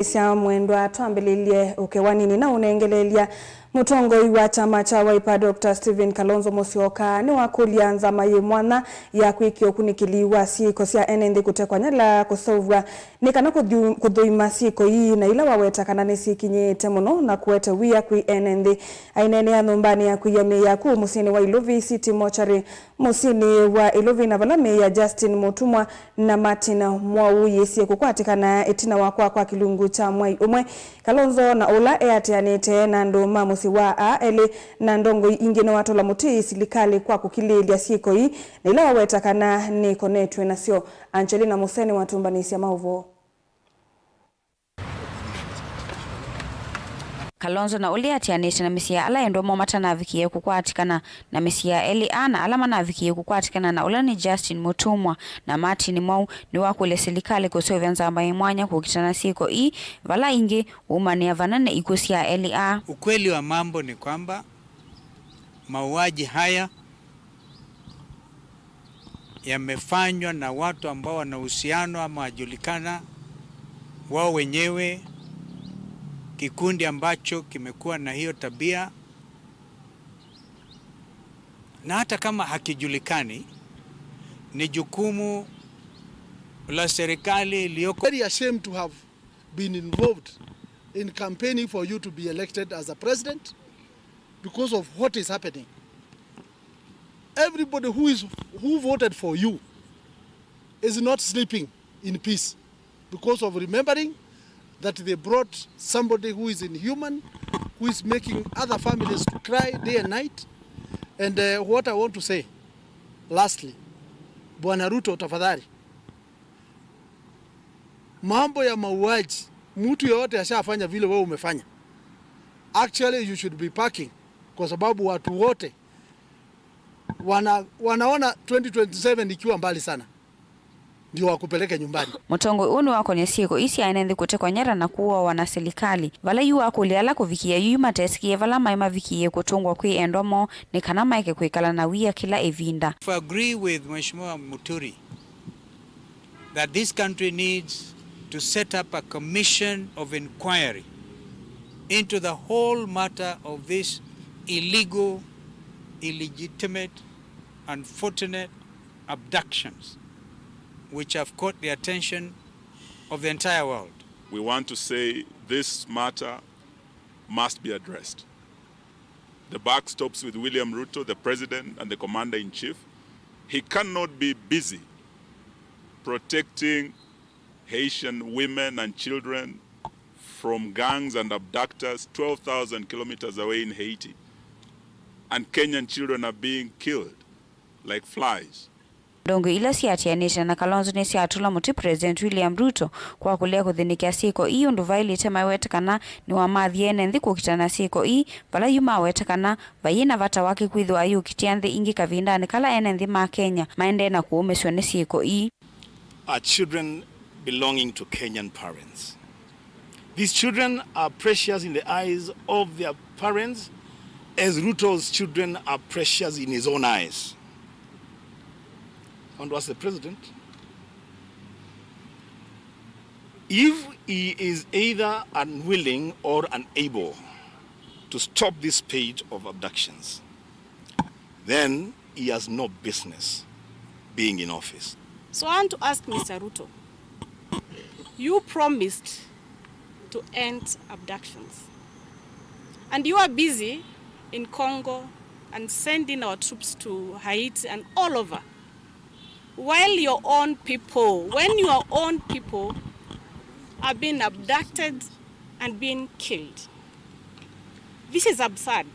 Sya mwendwa, twambĩlĩlye ũkewanini na ũnengeleelya. Mũtongoi wa kyama kya Wiper, Doctor Stephen Kalonzo Musyoka, nĩwakũlya nzama yĩ mwanya ya kwĩkĩa ũkunĩkĩli wa syĩko sya ene nthĩ kũtekw'a nyala kũseũvw'a nĩ kana kũthu-, kũthũima syĩko ii, na ila waweta kana nĩsyĩkinyĩĩte mũno na kũete wia kwĩ ene nthĩ. Aineenea nyũmbanĩ ya kũia mĩĩ ya kũu mũsyĩnĩ wa Ilovi City Mortuary, mũsyĩnĩ wa Ilovi, na vala mĩĩ ya Justin Mutumwa na Martin Mwau yĩsie kũkwatĩkana ĩtina wa kwaa kwa kĩlungu kya mwai ũmwe, Kalonzo na ũla eatĩanĩte na andũ ma mũsyĩ wa aa elĩ na ndongoi ingĩ nĩwatũla mũtĩ silikalĩ kwa kũkilĩĩlya syĩko ii, na ila waweta kana nĩkonetw'e nasyo. Angelina Museni watũmbanĩsya maũvoo. Kalonzo na ũla atianĩte na mĩsyĩ ya ala endwa moo matanavikĩe kũkwatĩkana na mĩsyĩ ya elĩ aa na ala manavikĩe kũkwatĩkana na ũla nĩ Justin Mutumwa na Martin Mwau nĩwakũlya silikalĩ kũseũvya nzama ĩ mwanya kũkitana syĩko ii, vala ĩngĩ wumanĩa vanene ikw'ũ sya elĩ aa. Ukweli wa mambo ni kwamba mauaji haya yamefanywa na watu ambao wana uhusiano ama wajulikana wao wenyewe, kikundi ambacho kimekuwa na hiyo tabia, na hata kama hakijulikani, ni jukumu la serikali iliyoko. Very ashamed to have been involved in campaigning for you to be elected as a president because of what is happening. Everybody who is, who voted for you is not sleeping in peace because of remembering that they brought somebody who is inhuman, who is making other families to cry day and night. And, uh, what I want to say, lastly, Bwana Ruto, tafadhali, mambo ya mauaji, mtu yoyote ashafanya vile wewe umefanya, actually you should be packing, kwa sababu watu wote wana, wanaona twenty twenty-seven ikiwa mbali sana, ndio wakupeleke nyumbani. Mũtongoi ũũ nĩwakonie syĩko ii sya ene nthĩ kũtekwa nyara na kũawa na silikalĩ, vala yu wakũlya ala kũvikĩĩa yu matesĩkĩe vala maĩ mavikĩĩe kũtũngwa kwĩ endwa moo nĩ kana maeke kwĩkala na wia kĩla ĩvinda. I agree with Mheshimiwa Muturi that this country needs to set up a commission of inquiry into the whole matter of this illegal, illegitimate, unfortunate abductions which have caught the attention of the entire world. We want to say this matter must be addressed. The buck stops with William Ruto, the president and the commander in chief. He cannot be busy protecting Haitian women and children from gangs and abductors twelve thousand kilometers away in Haiti. And Kenyan children are being killed like flies. Ndongoi ila siatianĩte na Kalonzo nĩsyatũla mũtĩ President William Ruto kwa kũlea kũthĩnĩkĩa syĩko ii ũndũ vaĩlĩte mawete kana nĩwamathie ene nthĩ kũkitana na syĩko ii, vala yu mawete kana vaiĩ na vata wake kwĩthĩwa ayũkitĩa nthĩ ingĩ kavindanĩ kala ene nthĩ ma Kenya maendee na kũũmĩsw'a nĩ syĩko ii. Are children belonging to Kenyan parents. These children are precious in the eyes of their parents, as Ruto's children are precious in his own eyes. I want to ask the president, if he is either unwilling or unable to stop this spate of abductions, then he has no business being in office. So I want to ask Mister Ruto, you promised to end abductions. And you are busy in Congo and sending our troops to Haiti and all over. While your own people, when your own people are being abducted and being killed. This is absurd.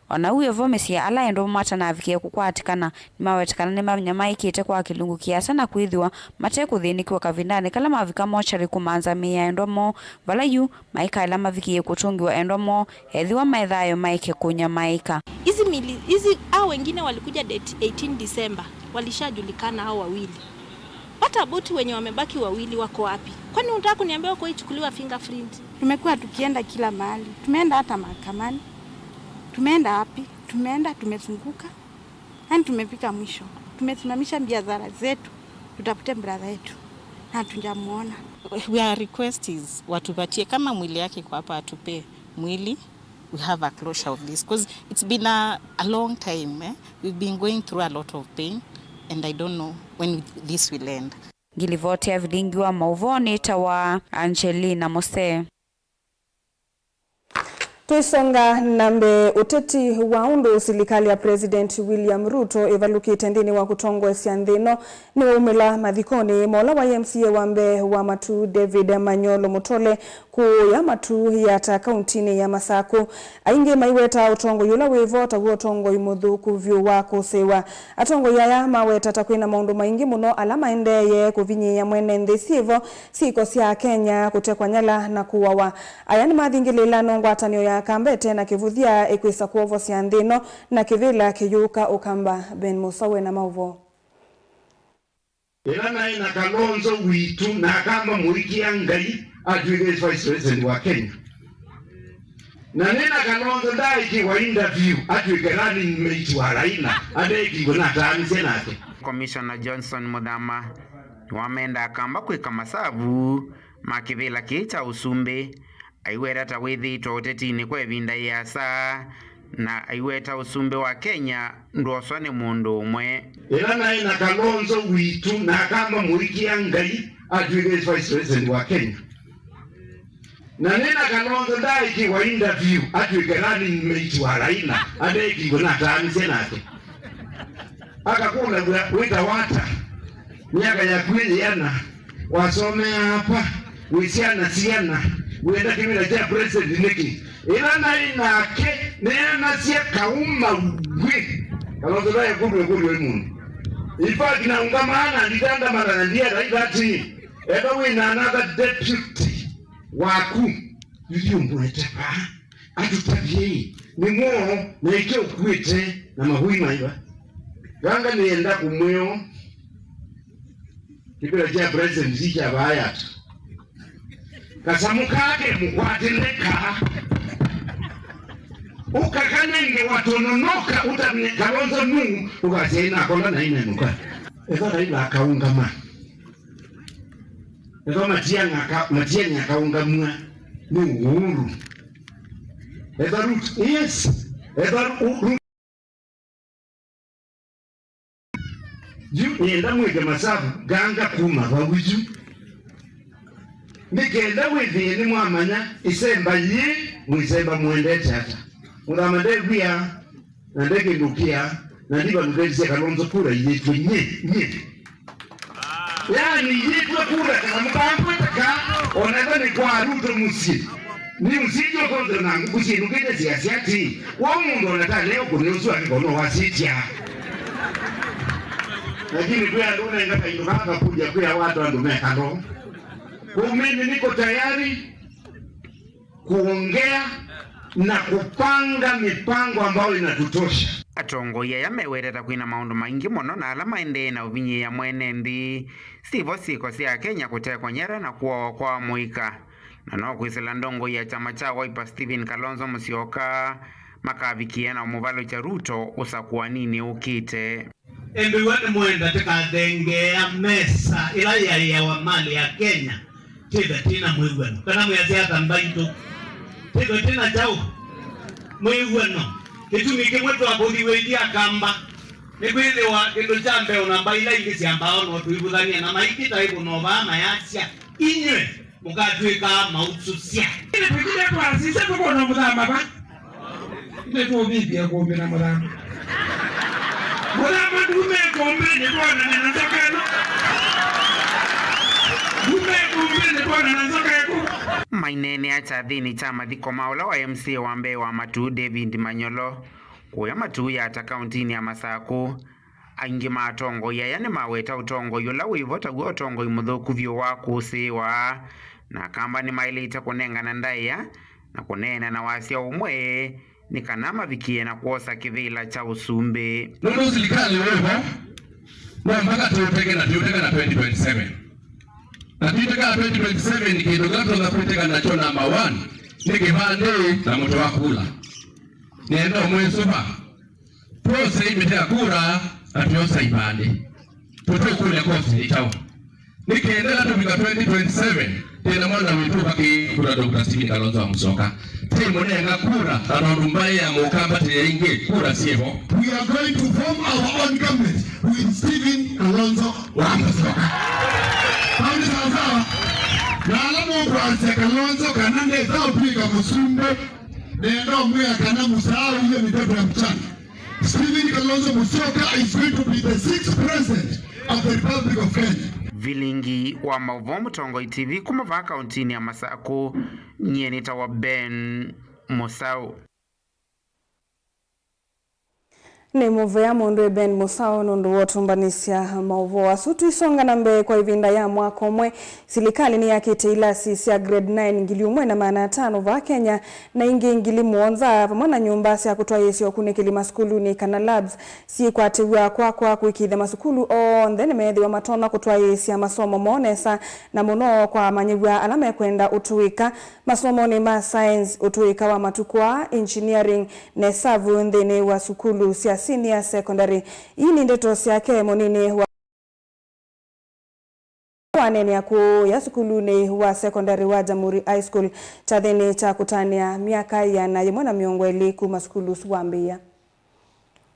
O na ũu wĩ vo, mĩsyĩ ya ala endwa matanavikĩe kũkwatĩkana nĩmaweta kana nĩmanyamaĩkĩte kwa kĩlungu kĩasa na kwĩthĩwa mate kũthĩnĩkĩwa kavindanĩ kala mavika mochari kũmanza mĩĩ ya endwa moo, vala yu maikaĩla mavikĩe kũtũngĩwa endwa moo, ethĩwa me thayũ maeke kũnyamaĩka. Hizi mili, hizi, hao wengine walikuja date eighteen December, walishajulikana hao wawili. What about wenye wamebaki wawili, wako wapi? Kwani unataka kuniambia wako ichukuliwa fingerprint? Tumekuwa tukienda kila mahali. Tumeenda hata mahakamani. Tumeenda wapi? Tumeenda, tumezunguka. Yaani tumefika mwisho. Tumesimamisha biashara zetu. Tutafute brother yetu. Na hatujamuona. Our request is watupatie kama mwili yake iko hapa, atupe mwili. We have a closure of this, 'cause it's been a, a long time, eh? We've been going through a lot of pain, and I don't know when this will end. Ngilivoti ya vilingi wa mauvoo nĩtawa Angelina Mose. Twĩsonga na mbee, ũteti wa ũndũ silikalĩ ya President William Ruto ĩvalũkĩte nthĩnĩ wa kũtongoesya nthĩ ĩno nĩwaumĩla mathikonĩ ma ũla waĩ M C A wa mbee wa Matuu David Manyolo Mutole Kũũya matu yata kauntinĩ ya Masakũ, aingĩ maiwetaa ũtongoi ũla wĩ vo taw'o ũtongoi mũthũku vyũ wa kũsĩĩwa. Atongoi aya maweta ta kwĩna maũndũ maingĩ mũno ala maendeeye kũvinyĩĩa mwene nthĩ syĩ vo, syĩko sya Akenya kũtekwa nyala na kũawa. Aya nĩmathingĩlĩĩla no ngwatanĩo ya Akamba ĩte na kĩvũthya ĩkwĩsa kwovosya nthĩ ĩno na kĩvĩla kĩyũka Ũkamba. Ben Mũsau ena maũvoo. Ĩla naĩ na Kalonzo witũ na Akamba mũikĩa Ngai atw'ĩke vice president wa Kenya. Na nĩ na Kalonzo ndaaĩkĩwa interview atw'ĩke running mate wa Raila ateekĩiwe na ataanisye nake. Commissioner Johnson Mũthama nĩwamenda Akamba kwĩka masavu ma kĩvĩla kĩĩ kya ũsumbĩ. Aiweta ta wĩthĩĩtwe ũtetinĩ kwa ĩvinda yĩasa, na aiweta ũsumbĩ wa Kenya ndwoswa nĩ mũndũ ũmwe. Ĩla naĩ na Kalonzo witũ na Akamba mũikĩa Ngai atw'ĩke vice president wa Kenya. Na nĩ na Kalonzo ndaaĩkĩwa interview atw'ĩke running mate wa Raila ateekĩiwe na ataanisye nake. Akakũlaw'a wĩtawa ata? Myaka yaku ĩ yĩana? Wasomea apa? Wĩ syana siana? Wĩenda kĩvĩla kya president nĩkĩ? Ĩla naĩ nake, neenasya kaũ maw'ĩ. Kalonzo ndaekũlw'a ĩkũlyo ĩ mũndũ. In fact, naũngamaa na nditandamana na ndienda ithati. Ethwa wĩ na another deputy waku, ithyĩ ũmwete vaa. Atũtavye nĩ mwoo na ĩkĩ ũkuĩte na mavũi maiva. Ganga nĩenda kũmwĩo kĩvĩla kya president kya vaayata. Kasamũ kake mũkwatĩle kaa. Ũkakanenge watononoka ũtavye Kalonzo nũũ ũkasya ĩnakola na ĩnenũka. Ethwa Raila akaũngama. Ethwa Matiang'i aka-, Matiang'i akaũngamw'a nĩ Uhuru. Ethwa Ruto, yes. Ethwa Ru-, Ru-, yu nĩenda mwĩke masavu nganga kuma vau yu. Nĩ kenda wĩthĩe nĩmwamanya ĩsemba yĩĩ mwĩsemba mũendete ata. Mũthama ndew'ĩa na ndekĩndũkĩa, na ndiva ndũtethĩsye Kalonzo kura iyĩtwe nyie, nyie. Yaani, iyĩtwe kura kana mũtambwĩte ka, ona ethwa nĩ kwa Ruto mũsyĩ. Nĩ ũsityo konthe na ngũkũ syĩnũkĩte siasya ati, wa mũndũ ona ta leo kũne ũsu angĩko no wasitya. Lakini kwĩ andũ ũnenga kaindũ kaa kakuja kwĩa watu andũ mekalo. Kũmini niko tayari kuongea na kupanga mipango ambayo inatutosha. Atongoi aya mewetete kwĩna maũndũ maingĩ mũno na ala maendee na ũvinyĩĩa mwene nthĩ, sivo syĩko sya Kenya kũtekwa nyara na kũawa kwa mũika, na no kwĩsĩla ndongoi ya kyama kya Wiper Stephen Kalonzo Musyoka makavikĩa na ũmũvalũkya Ruto ũsakũaninĩ ũkĩte. Ĩndĩ w'o nĩmwenda tũkathengeea mesa ĩla yaĩawa malĩ ya Kenya, twĩthwe twĩ na mwĩw'ano. Kana mwĩasya ata mbaitũ? Twĩthwe twĩ na kyaũ? Mwĩw'ano. Kĩtumi kĩmwe twakũthiw'ĩthya Akamba nĩkwĩthĩwa kĩndũ kya mbee, ona mbaĩ ila ingĩ syambaa o no tũivũthany'a na maikita ĩvũnoo vaa mayasya, inyw'ĩ mũkatw'ĩkaa mausũsya. Ĩndĩ twĩkĩte twasisya tũkona mũthama va? Nĩtũvĩvye kũmbĩ na mũthama. Mũthama ndume kũmbĩ nĩtwonane na nzoka ĩno. Ndume kũmbĩ nĩtwonane na nzoka ĩkũ. Maineenea kyathĩnĩ kya mathiko ma ũla wa M C A wa mbee wa Matuu, David Manyolo, kũya Matuu Yata kauntinĩ ya Masakũ. Aingĩ ma atongoi aya nĩmaweta ũtongoi ũla wĩ vo taw'o ũtongoi mũthũku vyũ wa kũsĩĩwa, na Akamba nĩmaĩlĩte kũnengana ndaĩa na kũneena na wasya ũmwe nĩ kana mavikĩe na kwosa kĩvĩla kya ũsumbĩ. Nũndũ silikalĩ wĩ vo, no mpaka tũteke na tũteke na twenty twenty-seven. Na twĩteka twenty twenty-seven, kĩndũ kĩla tũtonya kwĩteka nakyo namba one nĩ kĩvandĩ na mũtĩ wa kula. Nĩenda ũmwĩsũva. Twose imĩtĩ ya kura na twĩosa ivandĩ. Tũtũkũlya kosi nĩ kyaũ? Nĩ kenda ĩla tũvika twenty twenty-seven, twĩ na mwana witũ ũvakĩĩe kura, Doctor Stephen Kalonzo wa Musyoka. Twĩmũnenga kura, na tondũ mbaĩ ya Mũkamba tĩ ya ingĩ, kura syĩvo. We are going to form our own government with Stephen Kalonzo wa Musyoka. Kaunti sawasawa? Na ala mũkwasya Kalonzo kana ndesa ũtw'ĩka mũsumbĩ, nenda ũmwĩa kana mũsaa ũyũ nĩ ndeto ya mchana. Stephen Kalonzo Musyoka is going to be the sixth president of the Republic of Kenya. Vilingi wa maũvoo Mũtongoi T V kuma vaa kauntinĩ ya Masakũ, nyie nĩtawa Ben Mũsaũ. Nĩ mũvea mũndũ Ben Mũsaũ nũndũ wa ũtũmbanĩsya maũvoo asu. Tũisonga na mbee, kwa ĩvinda ya mwaka ũmwe, silikalĩ nĩyakĩte ilasi sya grade nine ngili ũmwe na maana atano vaa Kenya, na ingĩ ngili mũonza, vamwe na nyũmba sya kũtwaĩĩsya ũkunĩkĩli masukulunĩ, kana labs, syĩkwatĩw'a kwakwa kũĩkĩĩthya masukulu onthe nĩmeethĩwa matonya kũtwaĩĩsya masomo moo nesa, na mũno kwa amanyĩw'a ala mekwenda ũtũĩka masomonĩ ma science, ũtũĩka wa matukũ aa, engineering, na ĩsavu nthĩnĩ wa sukulu sya senior secondary. Ii nĩ ndeto syake mũnini wa waneenea kũũya sukulunĩ wa sekondari wa Jamhuri High School kyathĩnĩ kya kũtanĩa myaka ĩana yĩmwe na mĩongo ĩlĩ kuma sukulu ũsu wambĩĩa.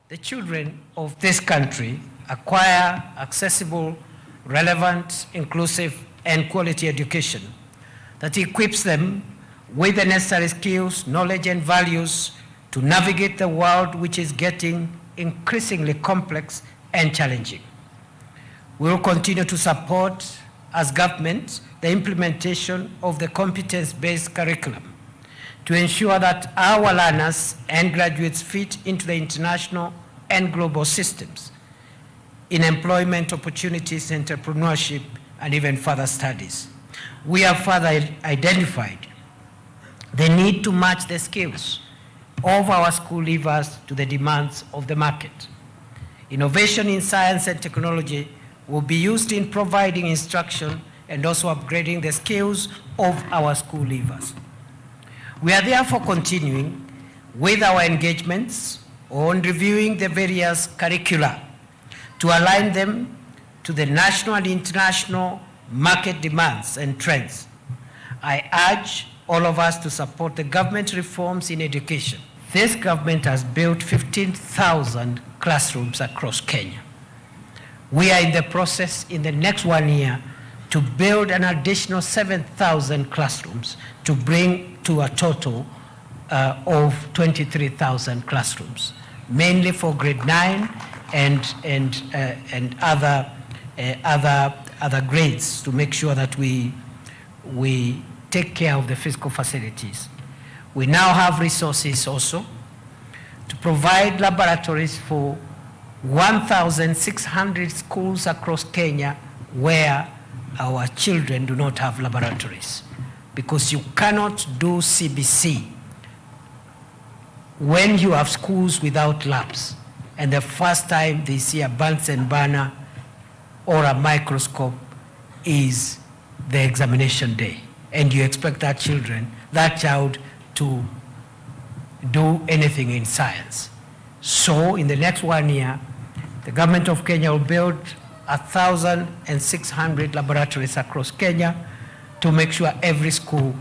The children of this country acquire accessible, relevant, inclusive, and quality education that equips them with the necessary skills, knowledge, and values to navigate the world, which is getting increasingly complex and challenging. We will continue to support, as government, the implementation of the competence-based curriculum to ensure that our learners and graduates fit into the international and global systems in employment opportunities, entrepreneurship, and even further studies. We have further identified the need to match the skills of our school leavers to the demands of the market. Innovation in science and technology will be used in providing instruction and also upgrading the skills of our school leavers. We are therefore continuing with our engagements on reviewing the various curricula to align them to the national and international market demands and trends. I urge all of us to support the government reforms in education. This government has built fifteen thousand classrooms across Kenya. We are in the process, in the next one year, to build an additional seven thousand classrooms to bring to a total uh, of twenty-three thousand classrooms, mainly for grade nine and, and, uh, and other, uh, other, other grades to make sure that we, we take care of the physical facilities. We now have resources also to provide laboratories for one thousand six hundred schools across Kenya where our children do not have laboratories, because you cannot do C B C when you have schools without labs, and the first time they see a Bunsen burner or a microscope is the examination day, and you expect that children, that child to do anything in science. So in the next one year, the government of Kenya will build a thousand and six hundred laboratories across Kenya to make sure every school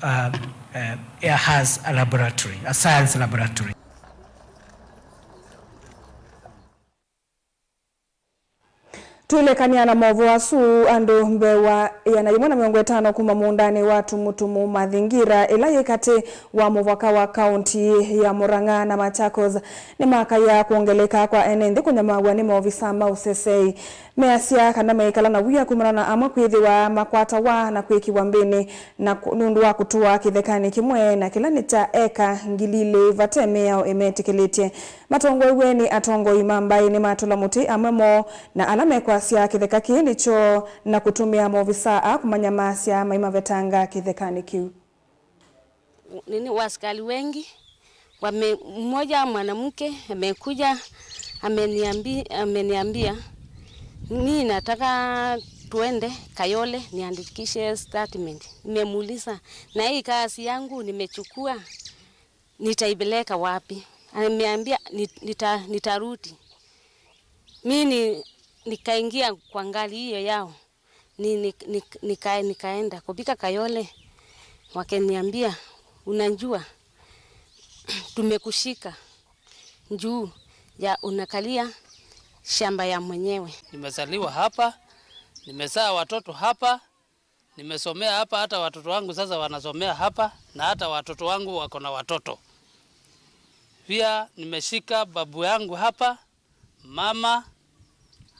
uh, uh, has a laboratory, a science laboratory. Twĩlekany'a na maũvoo asu, andũ mbee wa ĩana yĩmwe na mĩongo ĩtano kuma mũũndanĩ wa Tumutumu Mazingira, ĩla yĩ katĩ wa mũvaka wa kaunti ya Murang'a na Machakos, nĩmakaĩa kwongeleka kwa ene nthĩ kũnyamaw'a nĩ maovisa ma ũseseĩ. Measya kana meĩkala na wia kumana na amwe kwĩthĩwa makwatawa na kwĩkĩwa mbĩnĩ na kũ-, nũndũ wa kũtũa kĩthekanĩ kĩmwe na kĩla nĩ kya eka ngili ilĩ vate mĩao ĩmetĩkĩlĩtye. Matongoew'e nĩ atongoi ma mbaĩ nĩmatũla mũtĩ amwe moo na ala mekwasya kĩtheka kĩĩ nĩ kyoo na kũtũmĩa maovisa aa kũmanyamasya maimavetanga kĩthekanĩ kĩu. Nini, wasikari wengi wame-, mmoja mwanamke amekuja, ameniambi-, ameniambia, "Mimi nataka tuende Kayole niandikishe statement." Nimemuuliza, "Na hii kazi yangu nimechukua, nitaipeleka wapi?" Ameambia, "Ni-, nita-, nitarudi." Mi ni-, nikaingia kwa gari hiyo yao. Ni-, ni-, ni-, nika-, nikaenda kufika Kayole, wakaniambia, "Unajua, tumekushika juu ya unakalia shamba ya mwenyewe." Nimezaliwa hapa, nimezaa watoto hapa, nimesomea hapa, hata watoto wangu sasa wanasomea hapa, na hata watoto wangu wako na watoto. Pia nimeshika babu yangu hapa, mama,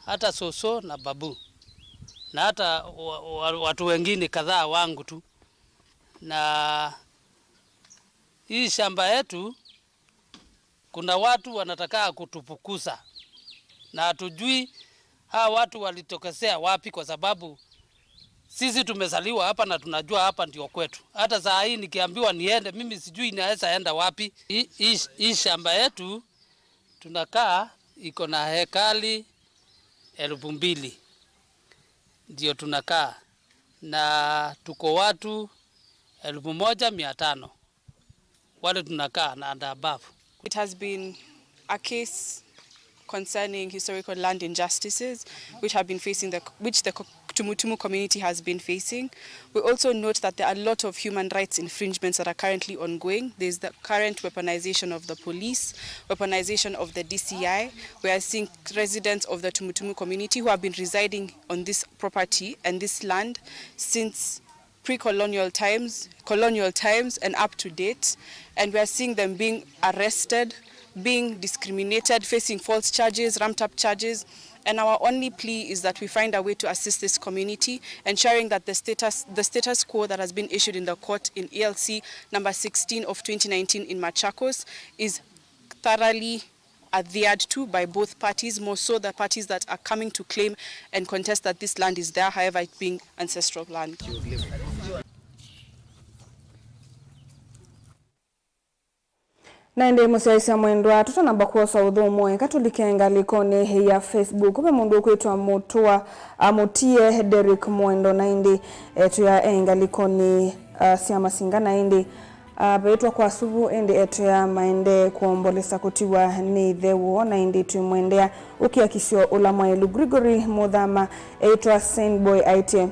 hata soso na babu. na hata wa-, wa-, watu wengine kadhaa wangu tu. Na hii shamba yetu, kuna watu wanataka kutufukuza. Na hatujui hawa watu walitokezea wapi, kwa sababu sisi tumezaliwa hapa na tunajua hapa ndio kwetu. Hata saa hii nikiambiwa niende, mimi sijui naweza enda wapi. Hii, hii, hii shamba yetu tunakaa iko na hekali elfu mbili. Ndio tunakaa. Na tuko watu elfu moja mia tano wale tunakaa na and above. It has been a case concerning historical land injustices which have been facing the, which the co-, Tumutumu community has been facing. We also note that there are a lot of human rights infringements that are currently ongoing. There's the current weaponization of the police, weaponization of the D C I. We are seeing residents of the Tumutumu community who have been residing on this property and this land since pre-colonial times, colonial times, and up to date. And we are seeing them being arrested, being discriminated, facing false charges, ramped up charges. And our only plea is that we find a way to assist this community, ensuring that the status, the status quo that has been issued in the court in E L C number sixteen of twenty nineteen in Machakos is thoroughly adhered to by both parties, more so the parties that are coming to claim and contest that this land is there, however, it being ancestral land. Na ĩndĩ mũsyaĩĩsya mwendwa, tũtanamba kwosa ũthũmũo, eka tũlike ngalĩkonĩ ya Facebook. Ve mũndũ ũkwĩtwa Mũtũa, a, Mũtie Derrick Mwendo, na ĩndĩ etwĩa e ngalĩkonĩ, a, sya Masinga, na ĩndĩ, a, veĩtwa kwa Suvu, ĩndĩ etwĩa maendee kũombolesa kũtiwa nĩ ĩthe woo, na ĩndĩ twĩmwendea ũkiakisyo ũla mwaĩlu. Gregory Mũthama eĩtwa Saint Boy aĩtye,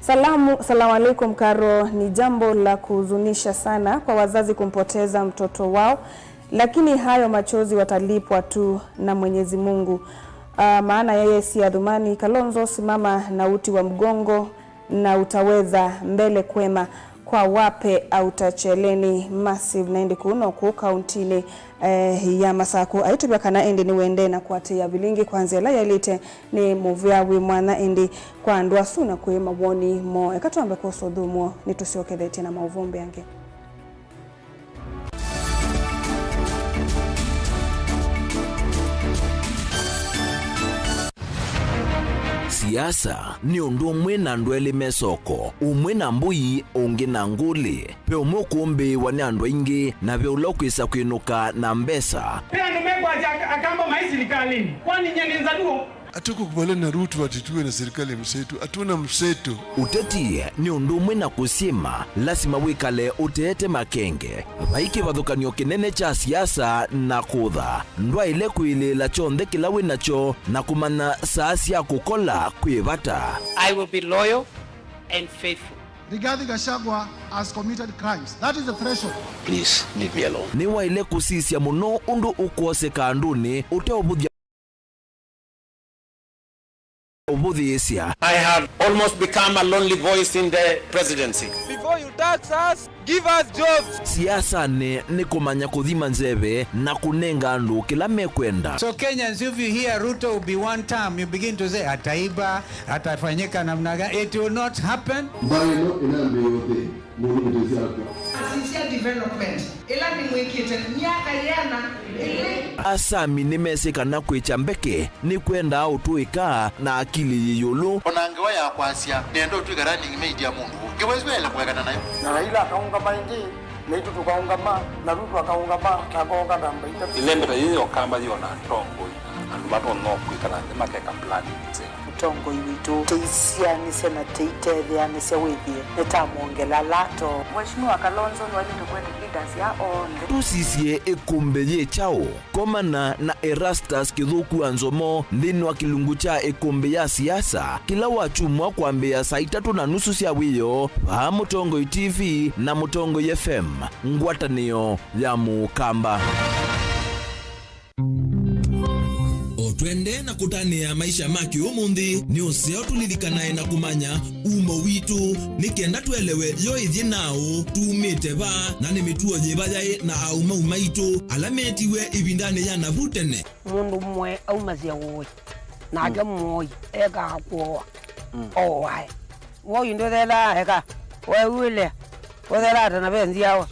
Salamu, salamu alaikum, Karo. Ni jambo la kuhuzunisha sana kwa wazazi kumpoteza mtoto wao, lakini hayo machozi watalipwa tu na Mwenyezi Mungu. Ah, maana yeye si Athumani. Kalonzo, simama na uti wa mgongo na utaweza. Mbele kwema kwa Wape Outer Cheleni Massive, na ĩndĩ kũu no kũu kauntinĩ, eh, ya Masakũ. Aitũvya kana ĩndĩ nĩwendee na kũatĩĩa vilingi kwa nzĩa ĩla yaĩlĩte nĩ mũvea wĩ mwanya, ĩndĩ kwa andũ asu na kwĩ mawoni moo. Eka twambe kwosa ũthũmũo, nĩtũsyokethetye na maũvoo mbeange. Siasa nĩ ũndũ ũmwe na andũ elĩ me soko, ũmwe na mbũi, ũngĩ na ngũlĩ. Ve ũmwe ũkũmbĩĩwa nĩ andũ aingĩ, na ve ũla ũkwĩsa kwĩnũka na mbesa. Ve andũ mekwasya ak-, Akamba maĩ silikalĩnĩ. Kwani nyie nĩ Nzaluo? Hatukukubaliana na Ruto ati tuwe na serikali ya mseto. Hatuna mseto. Ũteti nĩ ũndũ ũmwe na kũsyĩma, lasima wĩkale ũteete makenge. Vai kĩvathũkany'o kĩnene kya siasa na kũtha. Ndwaĩle kwĩlĩĩla kyonthe kĩla wĩ nakyo na kũmanya saa sya kũkola kwĩ vata. I will be loyal and faithful. Rigathi Gachagua has committed crimes. That is the threshold. Please leave me alone. Nĩwaĩle kũsisya mũno ũndũ ũkwoseka andũnĩ ũteũvũthya ũvũthĩĩsya. I have almost become a lonely voice in the presidency. Before you tax us, give us jobs. Siasanĩ nĩ kũmanya kũthima nzeve na kũnenga andũ kĩla mekwenda. So Kenyans, if you hear Ruto will be one term, you begin to say, "Ataiba, atafanyika namna gani?" It will not happen. Mbaĩ ĩno ĩnambĩĩa ũthei. Mũndũ mũtesi akwa. Asisya development ĩla nĩmwĩkĩte myaka yĩana ĩlĩ. Asami nĩmesĩ kana kwĩkya mbeke nĩkwendaa ũtũĩka na akili yĩ ĩũlũ. O na ngewa ya kwasya, nĩenda ũtw'ĩka running mate ya mũndũ ũngĩ, ngewa ĩsu yaĩle kũekana nayo. Na Raila akaũngama ĩngĩ, naitũ tũkaũngama, na Ruto akaũngama, na akaũngama namba itatũ. Ĩlembeta yĩĩ ya Ũkamba yĩ o na atongoi, andũ matonya kwĩkala nthĩ makeka plan nzeo. Mũtongoi witũ, tũisyaanĩsya na tũitetheanĩsya wĩthĩe nĩtamwongela lato. Mheshimiwa Kalonzo nĩwaĩlĩte kwenda leaders ya onthe. Tũsisye ĩkũmbĩ yĩ kyaũ? Komana na Erastus Kĩthũku wa Nzomo nthĩnĩ wa kĩlungu kya ĩkũmbĩ ya siasa kĩla wakyumwa kwambĩĩa saa itatũ na nusu sya wĩoo vaa Mũtongoi T V na Mũtongoi F M, ngwatanĩo ya Mũkamba. O twendee na kũtanĩa maisha ma kĩũmũnthĩ, nĩ ũseo tũlilikanae na kũmanya umo witũ, nĩ kenda twelewe yo ĩthyĩ naũ, tumĩte va, na nĩ mĩtuo yĩva yaĩ na aũmau maitũ ala meetiwe ĩvindanĩ ya navu tene. Mũndũ mũoe aumasya ũĩ, nake mũoi ekaa kũoa. Mm. Oh, why? Woi ndũthelaa eka. Weũĩle. Ũthelaa ta na ve nziawa.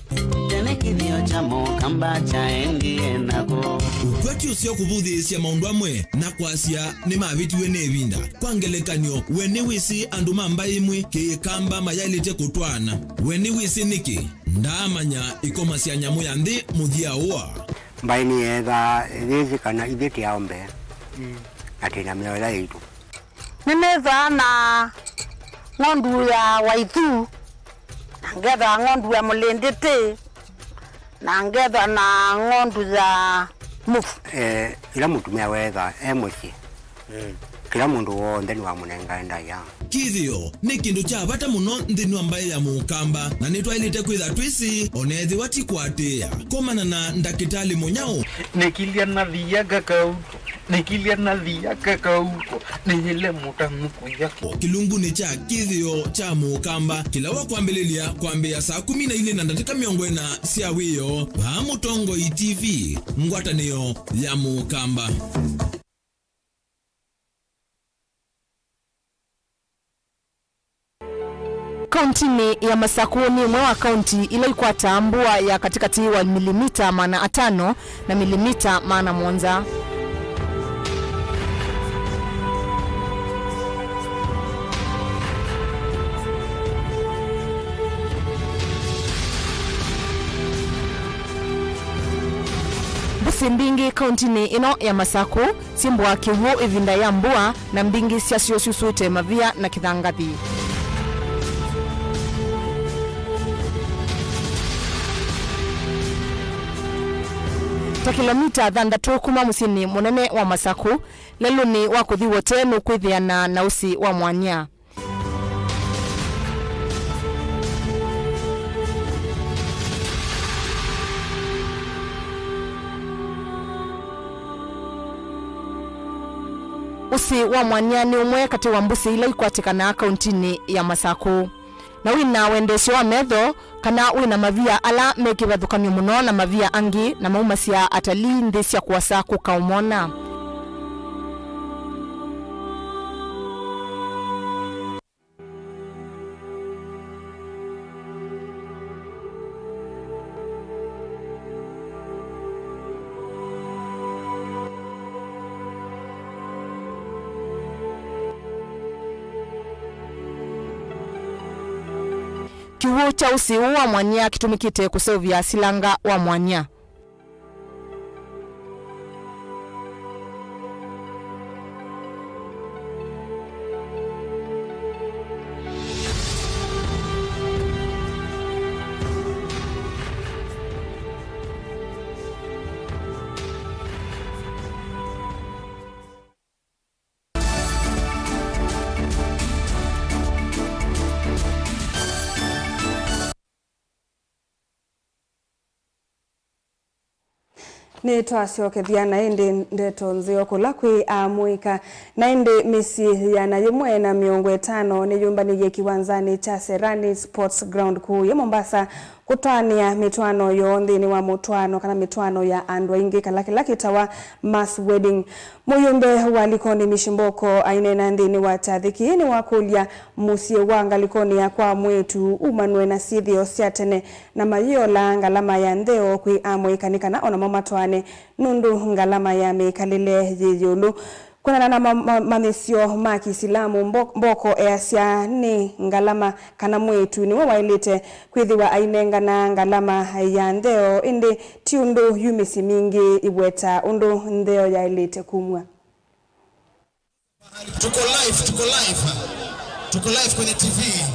Tene kĩthĩo kya Mũkamba kyaendie nako. Ũkwati ũseo kũvũthĩĩsya maũndũ amwe na kwasya nĩmavĩtiwe nĩ ĩvinda. Kwa ngelekany'o, we nĩwĩsĩ andũ ma mbaĩ ĩmwe Kĩkamba mayaĩlĩte kũtwaana? We nĩwĩsĩ nĩkĩ? Ndaamanya ĩkomasya nyamũ ya nthĩ mũthya ũa. Mbaĩ nĩyeethaa yĩsĩ kana ithyĩ tĩ aũmbe, mm, na twĩ na mĩoyo yaitũ. Nĩnĩthaa na ng'ondu ya waithu, na ngethwa ng'ondu ya mũlĩndĩtĩ, na ngethwa na ng'ondu ya mũvu. Eh, ĩla mũtumĩa weetha e mũsyĩ, mm, kĩla mũndũ w'onthe nĩwamũnengae ndaĩa. Kĩthĩo nĩ kĩndũ kya vata mũno nthĩnĩ wa mbaĩ ya Mũkamba, na nĩtwaĩlĩte kwĩtha twĩsĩ, o na ethĩwa ti kũatĩĩa. Komana na Ndakĩtalĩ Mũnyao. Nĩkilya nathia kakauko, nĩkilya nathia kakauko, nĩyĩle mũtanu kũya. Kĩlungunĩ kya Kĩthĩo kya Mũkamba, kĩla wa kwambĩlĩlya kwambĩĩa saa kũmi na ilĩ na ndatĩka mĩongo ĩna sya wĩoo, vaa Mũtongoi T V, ngwatanĩo ya Mũkamba. Kauntinĩ ya Masakũ nĩ ĩmwe wa kaunti ila ikwataa mbua ya katĩkatĩ wa milimita maana atano na milimita maana mũonza. Mbũsĩ mbingĩ kauntinĩ ĩno ya Masakũ syĩmbũaa kĩw'ũ ĩvinda ya mbua, na mbingĩ syasyo syusũĩte mavia na kĩthangathi. Ta kĩlomita thanthatũ kuma mũsyĩnĩ mũnene wa Masakũ, lelũnĩ wa kũthi Wote nũkwĩthĩana na ũsĩ wa mwanya. Ũsĩ wa mwanya nĩ ũmwe katĩ wa mbũsĩ ila ikwatĩkanaa kauntinĩ ya Masakũ. Na wĩ na wendesyo wa metho, kana wĩ na mavia ala me kĩvathũkany'o mũno na mavia angĩ, na maumasya atalii nthĩ sya kũasa kũka ũmona. Kĩw'ũ kya ũsĩ ũũ wa mwanya kĩtũmĩkĩte kũseũvya silanga wa mwanya. Nĩtwasyokethya na ĩndĩ ndeto nzeo kũla kwĩ amũika. Na ĩndĩ mĩsyĩ ĩana yĩmwe na mĩongo ĩtano nĩyũmbanĩie kĩwanzanĩ kya Serani Sports Ground kũũya Mombasa kũtwaanĩa mĩtwaano yoo nthĩnĩ wa mũtwaano kana mĩtwaano ya andũ aingĩ, kala kĩla kĩtawa mass wedding. Mũyũmbe wa Likoni Mishi Mboko aineena nthĩnĩ wa kyathĩ kĩĩ nĩwakũlya mũsyĩ wa Ngalikoni ya kwa mwĩĩtu umanwe na syĩthĩo sya tene na mayĩola ngalama ya ntheo kwĩ amũika nĩ kana o namo matwaane nũndũ ngalama ya mĩkalĩle yĩ ĩũlũ. Kwĩanana na ma-, ma-, mamanyĩsyo ma Kĩsilamu, Mbo-, Mboko easya nĩ ngalama kana mwĩĩtu nĩwe waĩlĩte kwĩthĩwa ainengana ngalama ya ntheo, ĩndĩ ti ũndũ yu mĩsyĩ mingĩ ĩweta ũndũ ntheo yaĩlĩte kumw'a. Tuko live, tuko live. Tuko live kwenye T V.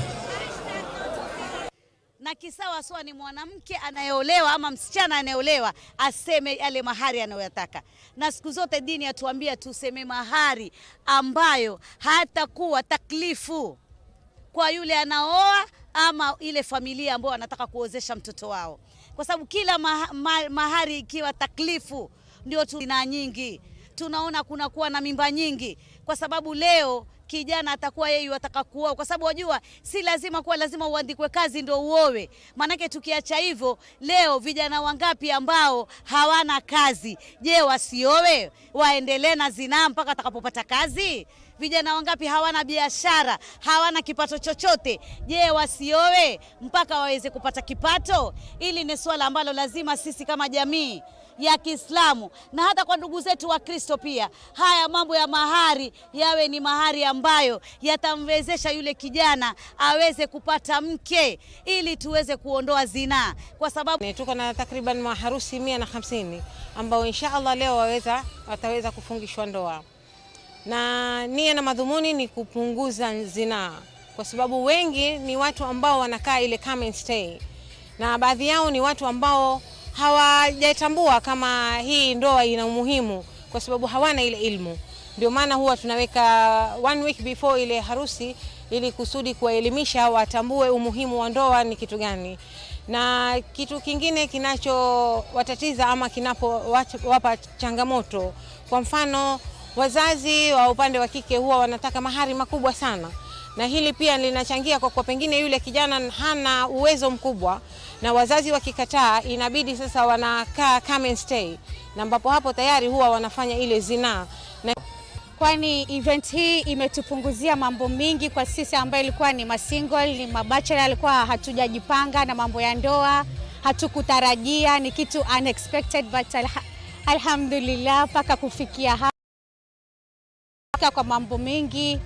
Na kisawasawa ni mwanamke anayeolewa ama msichana anayeolewa aseme yale mahari anayoyataka. Na siku zote dini yatuambia tuseme mahari ambayo hatakuwa taklifu kwa yule anaoa ama ile familia ambayo anataka kuozesha mtoto wao, kwa sababu kila maha-, ma-, mahari ikiwa taklifu, ndio tuna nyingi, tunaona kuna kuwa na mimba nyingi, kwa sababu leo kijana atakuwa yeye wataka kuoa, kwa sababu wajua si lazima kuwa lazima uandikwe kazi ndio uowe. Maanake tukiacha hivyo, leo vijana wangapi ambao hawana kazi, je, wasiowe? Waendelee na zinaa mpaka watakapopata kazi? Vijana wangapi hawana biashara, hawana kipato chochote? Je, wasioe mpaka waweze kupata kipato? Hili ni suala ambalo lazima sisi kama jamii ya Kiislamu na hata kwa ndugu zetu wa Kristo pia, haya mambo ya mahari yawe ni mahari ambayo yatamwezesha yule kijana aweze kupata mke ili tuweze kuondoa zinaa, kwa sababu Ni tuko na takriban maharusi mia na hamsini ambao insha Allah leo waweza, wataweza kufungishwa ndoa. Na nia na madhumuni ni kupunguza zinaa, kwa sababu wengi ni watu ambao wanakaa ile come and stay, na baadhi yao ni watu ambao hawajatambua kama hii ndoa ina umuhimu, kwa sababu hawana ile ilmu. Ndio maana huwa tunaweka one week before ile harusi, ili kusudi kuwaelimisha watambue umuhimu wa ndoa ni kitu gani. Na kitu kingine kinachowatatiza ama kinapowapa changamoto, kwa mfano, wazazi wa upande wa kike huwa wanataka mahari makubwa sana, na hili pia linachangia kwa kuwa pengine yule kijana hana uwezo mkubwa, na wazazi wakikataa, inabidi sasa wanakaa come and stay, na ambapo hapo tayari huwa wanafanya ile zinaa. Na Kwani event hii imetupunguzia mambo mingi kwa sisi ambayo ilikuwa ni masingle, ni mabachelor, alikuwa hatujajipanga na mambo ya ndoa, hatukutarajia, ni kitu unexpected, but alha-, alhamdulillah, mpaka kufikia hapa kwa mambo mengi,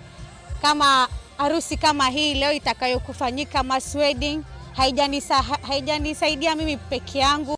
kama harusi kama hii leo itakayokufanyika, mass wedding, haijanisa-, ha-, haijanisaidia mimi peke yangu.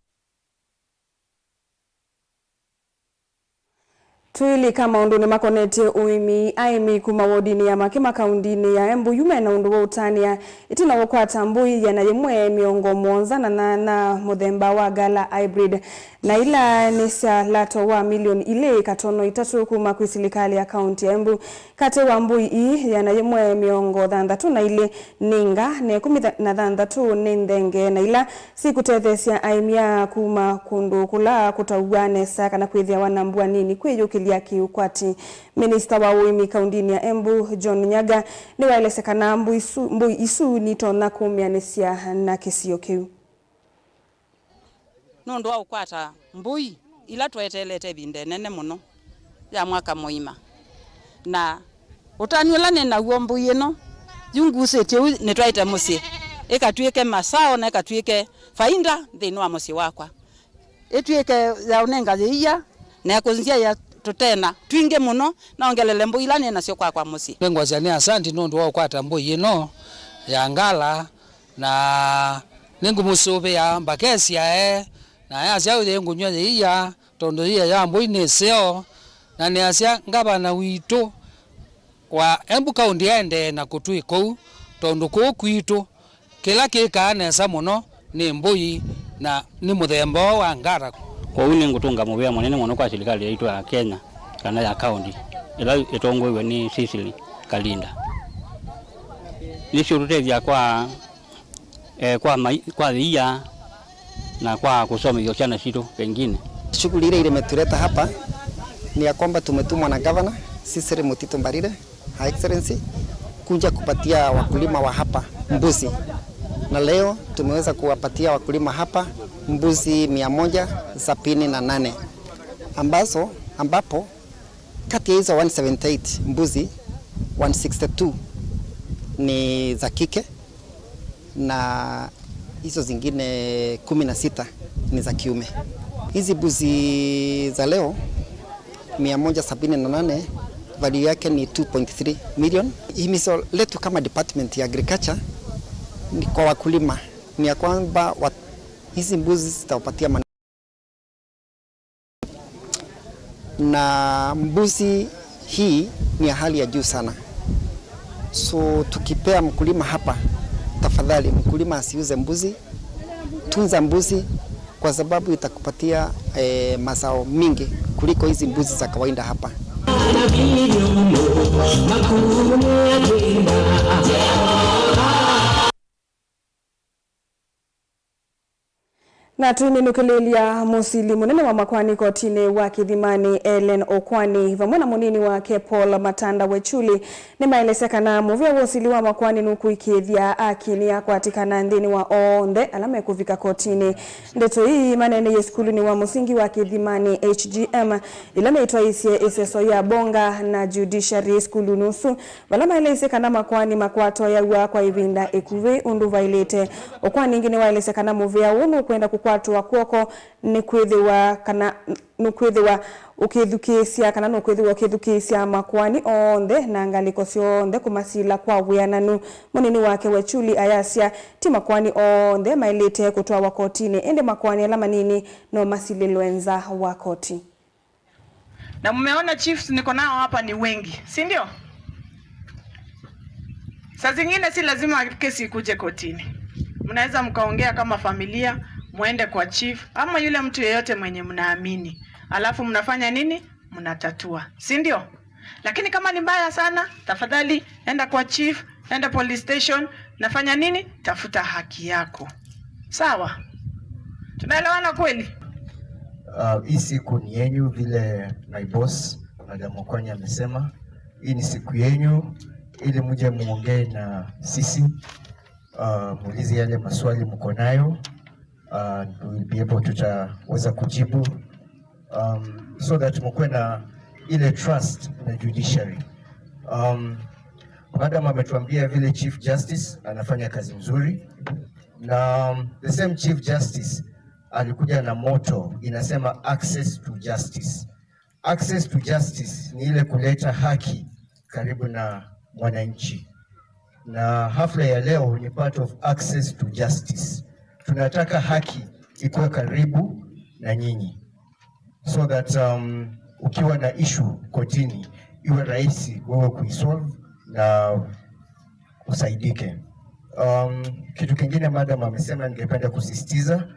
Twĩlika maũndũnĩ makonetye ũĩmi, aĩmi kuma wodinĩ ya Makima kaundinĩ ya Embu yu mena ũndũ wa ũtanĩa ĩtina wa ũkwata mbũi ĩana yĩmwe mĩongo mũonza na nyanya mũthemba wa Gala Hybrid, na ila nĩ sya lato wa milioni ilĩ katono itatũ kuma kwĩ silikalĩ ya kaunti ya Embu. Katĩ wa mbũi ii, ĩana yĩmwe mĩongo thanthatũ na ilĩ nĩ nga, na ĩkũmi na thanthatũ nĩ nthenge, na ila sikũtetheesya aĩmi aa kuma kũndũ kũla kũtauw'a nesa kana kwĩthĩawa na mbua nini kwĩyũkĩlya kĩũkwati. Minista wa ũĩmi kaundinĩ ya Embu, John Nyaga, nĩwaelesya kana mbũi isu, mbũi isu nitonya kũmĩanĩsya na kĩsio kĩu. Nũndũ wa ũkwata mbũi ila tweteelete ĩvinda ĩnene mũno ya mwaka mũima, na ũtanu ũla nĩ naw'o, mbũi ĩno yu ngusĩtye ũu nĩtwaĩte mũsyĩ, ĩkatw'ĩke masao na ĩkatw'ĩke fainda nthĩnĩ wa mũsyĩ wakwa, ĩtw'ĩke ya ũnenga yĩia na ya kũnzyaĩa tũtena twingĩ mũno, nongelele mbũi ila nĩ nasyo kwakwa mũsyĩ. Nĩngwasya nĩ asanti nũndũ wa ũkwata mbũi ĩno ya Ngala. Na nĩngũmũsũvĩa mbaka esyae, na ayasya ũyĩ ngũnyw'a yĩia, tondũ yĩia ya mbũi nĩ ĩseo. Na nĩasya ngavana witũ wa Embu County aendee na kũtwĩka ũu, tondũ kũũ kwitũ kĩla kĩkaa nesa mũno nĩ mbũi, na nĩ mũthemba ũũ wa Ngala. Kwoou nĩngũtũnga mũvea mũnene mũno kwa silikalĩ yaitũ ya Kenya, kana ya county, ĩla ĩtongoew'e nĩ Cecily Kalinda. Nĩsyũtũtethya kwa eh, kwa, mai, kwa yĩia na kwa kũsomethya syana sitũ pengine. Shughuli ile imetuleta hapa ni ya kwamba tumetumwa na gavana Cecily Mutito Mbarire, Her Excellency, kuja kupatia wakulima wa hapa mbuzi, na leo tumeweza kuwapatia wakulima hapa mbuzi mia moja sabini na nane, ambazo, ambapo kati ya hizo one seventy eight mbuzi, one sixty two ni za kike na hizo zingine kumi na sita ni za kiume. Hizi mbuzi za leo mia moja sabini na nane, value yake ni two point three million. Himizo letu kama department ya agriculture ni kwa wakulima ni ya kwamba wa-, hizi mbuzi zitawapatia na mbuzi hii ni ya hali ya juu sana. So tukipea mkulima hapa, tafadhali mkulima asiuze mbuzi, tunza mbuzi kwa sababu itakupatia, eh, mazao mingi kuliko hizi mbuzi za kawaida hapa. Na tũiminũkĩlĩlya, mũsili mũnene wa makoani kotinĩ wa Kĩthimani, Ellen Okwani, vamwe na mũnini wake Paul Matanda Wechuli, nĩmaelesya kana mũvĩa wa ũsili wa makoani nũkũĩkĩĩthya haki nĩyakwatĩkana nthĩnĩ wa onthe ala mekũvika kotinĩ. Ndeto ii maneeneie sukulunĩ wa mũsingi wa Kĩthimani H G M, ĩla meĩtwaĩĩsye ĩseso ya Bonga na Judiciary sukulunĩ ũsu, vala maeleisye kana makoani makwata ũyaw'a kwa ĩvinda ĩkuvĩ ũndũ vaĩlĩte. Okwani ĩngĩ nĩwaelesya kana mũvĩa ũũ nũkwenda kũkwatwa kw'oko nĩkwĩthĩwa kana nũkwĩthĩwa ũkĩthukĩĩsya, kana nũkwĩthĩwa ũkĩthukĩĩsya makoani onthe na ngalĩko syonthe kũmasila kwa wĩananu. Mũnini wake Wechuli ayasya ti makoani onthe maĩlĩte kũtwawa kotinĩ, ĩndĩ makoani ala manini no masilĩlwe nza wa koti. Na mmeona chiefs niko nao hapa ni wengi, si ndio? Saa zingine si lazima kesi ikuje kotini. Mnaweza mkaongea kama familia, muende kwa chief ama yule mtu yeyote mwenye mnaamini. Alafu mnafanya nini? Mnatatua, si ndio? Lakini kama ni mbaya sana, tafadhali enda kwa chief, enda police station, nafanya nini? Tafuta haki yako. Sawa? Tunaelewana kweli? Uh, hii siku ni yenyu, vile my boss Madam Okwani amesema. Hii ni siku yenyu ili muje muongee na sisi, uh, muulize yale maswali mko nayo, uh, we will be able, tutaweza kujibu, um, so that mkuwe na ile trust na judiciary. Um, Madam ametuambia vile Chief Justice anafanya kazi nzuri, na, um, the same Chief Justice alikuja na motto inasema access to justice. Access to justice ni ile kuleta haki karibu na mwananchi, na hafla ya leo ni part of access to justice. Tunataka haki ikuwe karibu na nyinyi, so that, um, ukiwa na issue kotini, iwe rahisi wewe kuisolve na usaidike. Um, kitu kingine madam amesema, ningependa kusisitiza,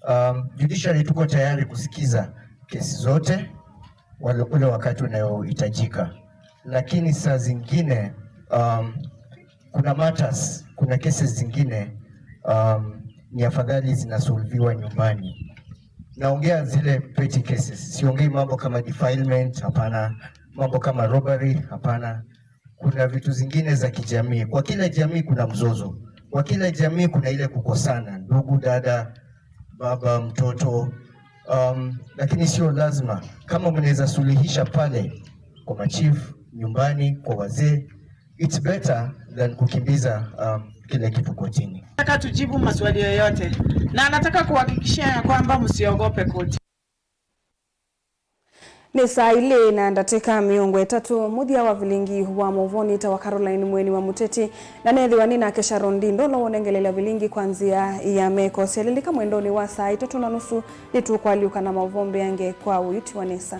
um, judiciary tuko tayari kusikiza kesi zote wale, ule wakati unaohitajika, lakini saa zingine, um, kuna matters, kuna cases zingine, um, ni afadhali zinasolviwa nyumbani. Naongea zile petty cases, siongei mambo kama defilement, hapana, mambo kama robbery, hapana. Kuna vitu zingine za kijamii. Kwa kila jamii kuna mzozo, kwa kila jamii kuna ile kukosana, ndugu, dada, baba, mtoto. Um, lakini sio lazima. Kama mnaweza suluhisha pale kwa machief, nyumbani, kwa wazee, it's better than kukimbiza, um, kila kitu kotini. Nataka tujibu maswali yoyote, na anataka kuhakikishia ya kwamba msiogope koti. Nĩ saa ilĩ na ndatĩka mĩongo ĩtatũ. Mũthya wa vilingi wa maũvoo nĩtawa Caroline Mweni wa Mũteti, na neethĩwa nĩ nake Sharon Ndindo ũla wonengeleelya vilingi kwa nzĩa ya meko. Syalilika mwendonĩ wa saa itatũ na nusu, nĩtũkwalyũka na maũvoo mbeange kwa ũiiti wa nesa.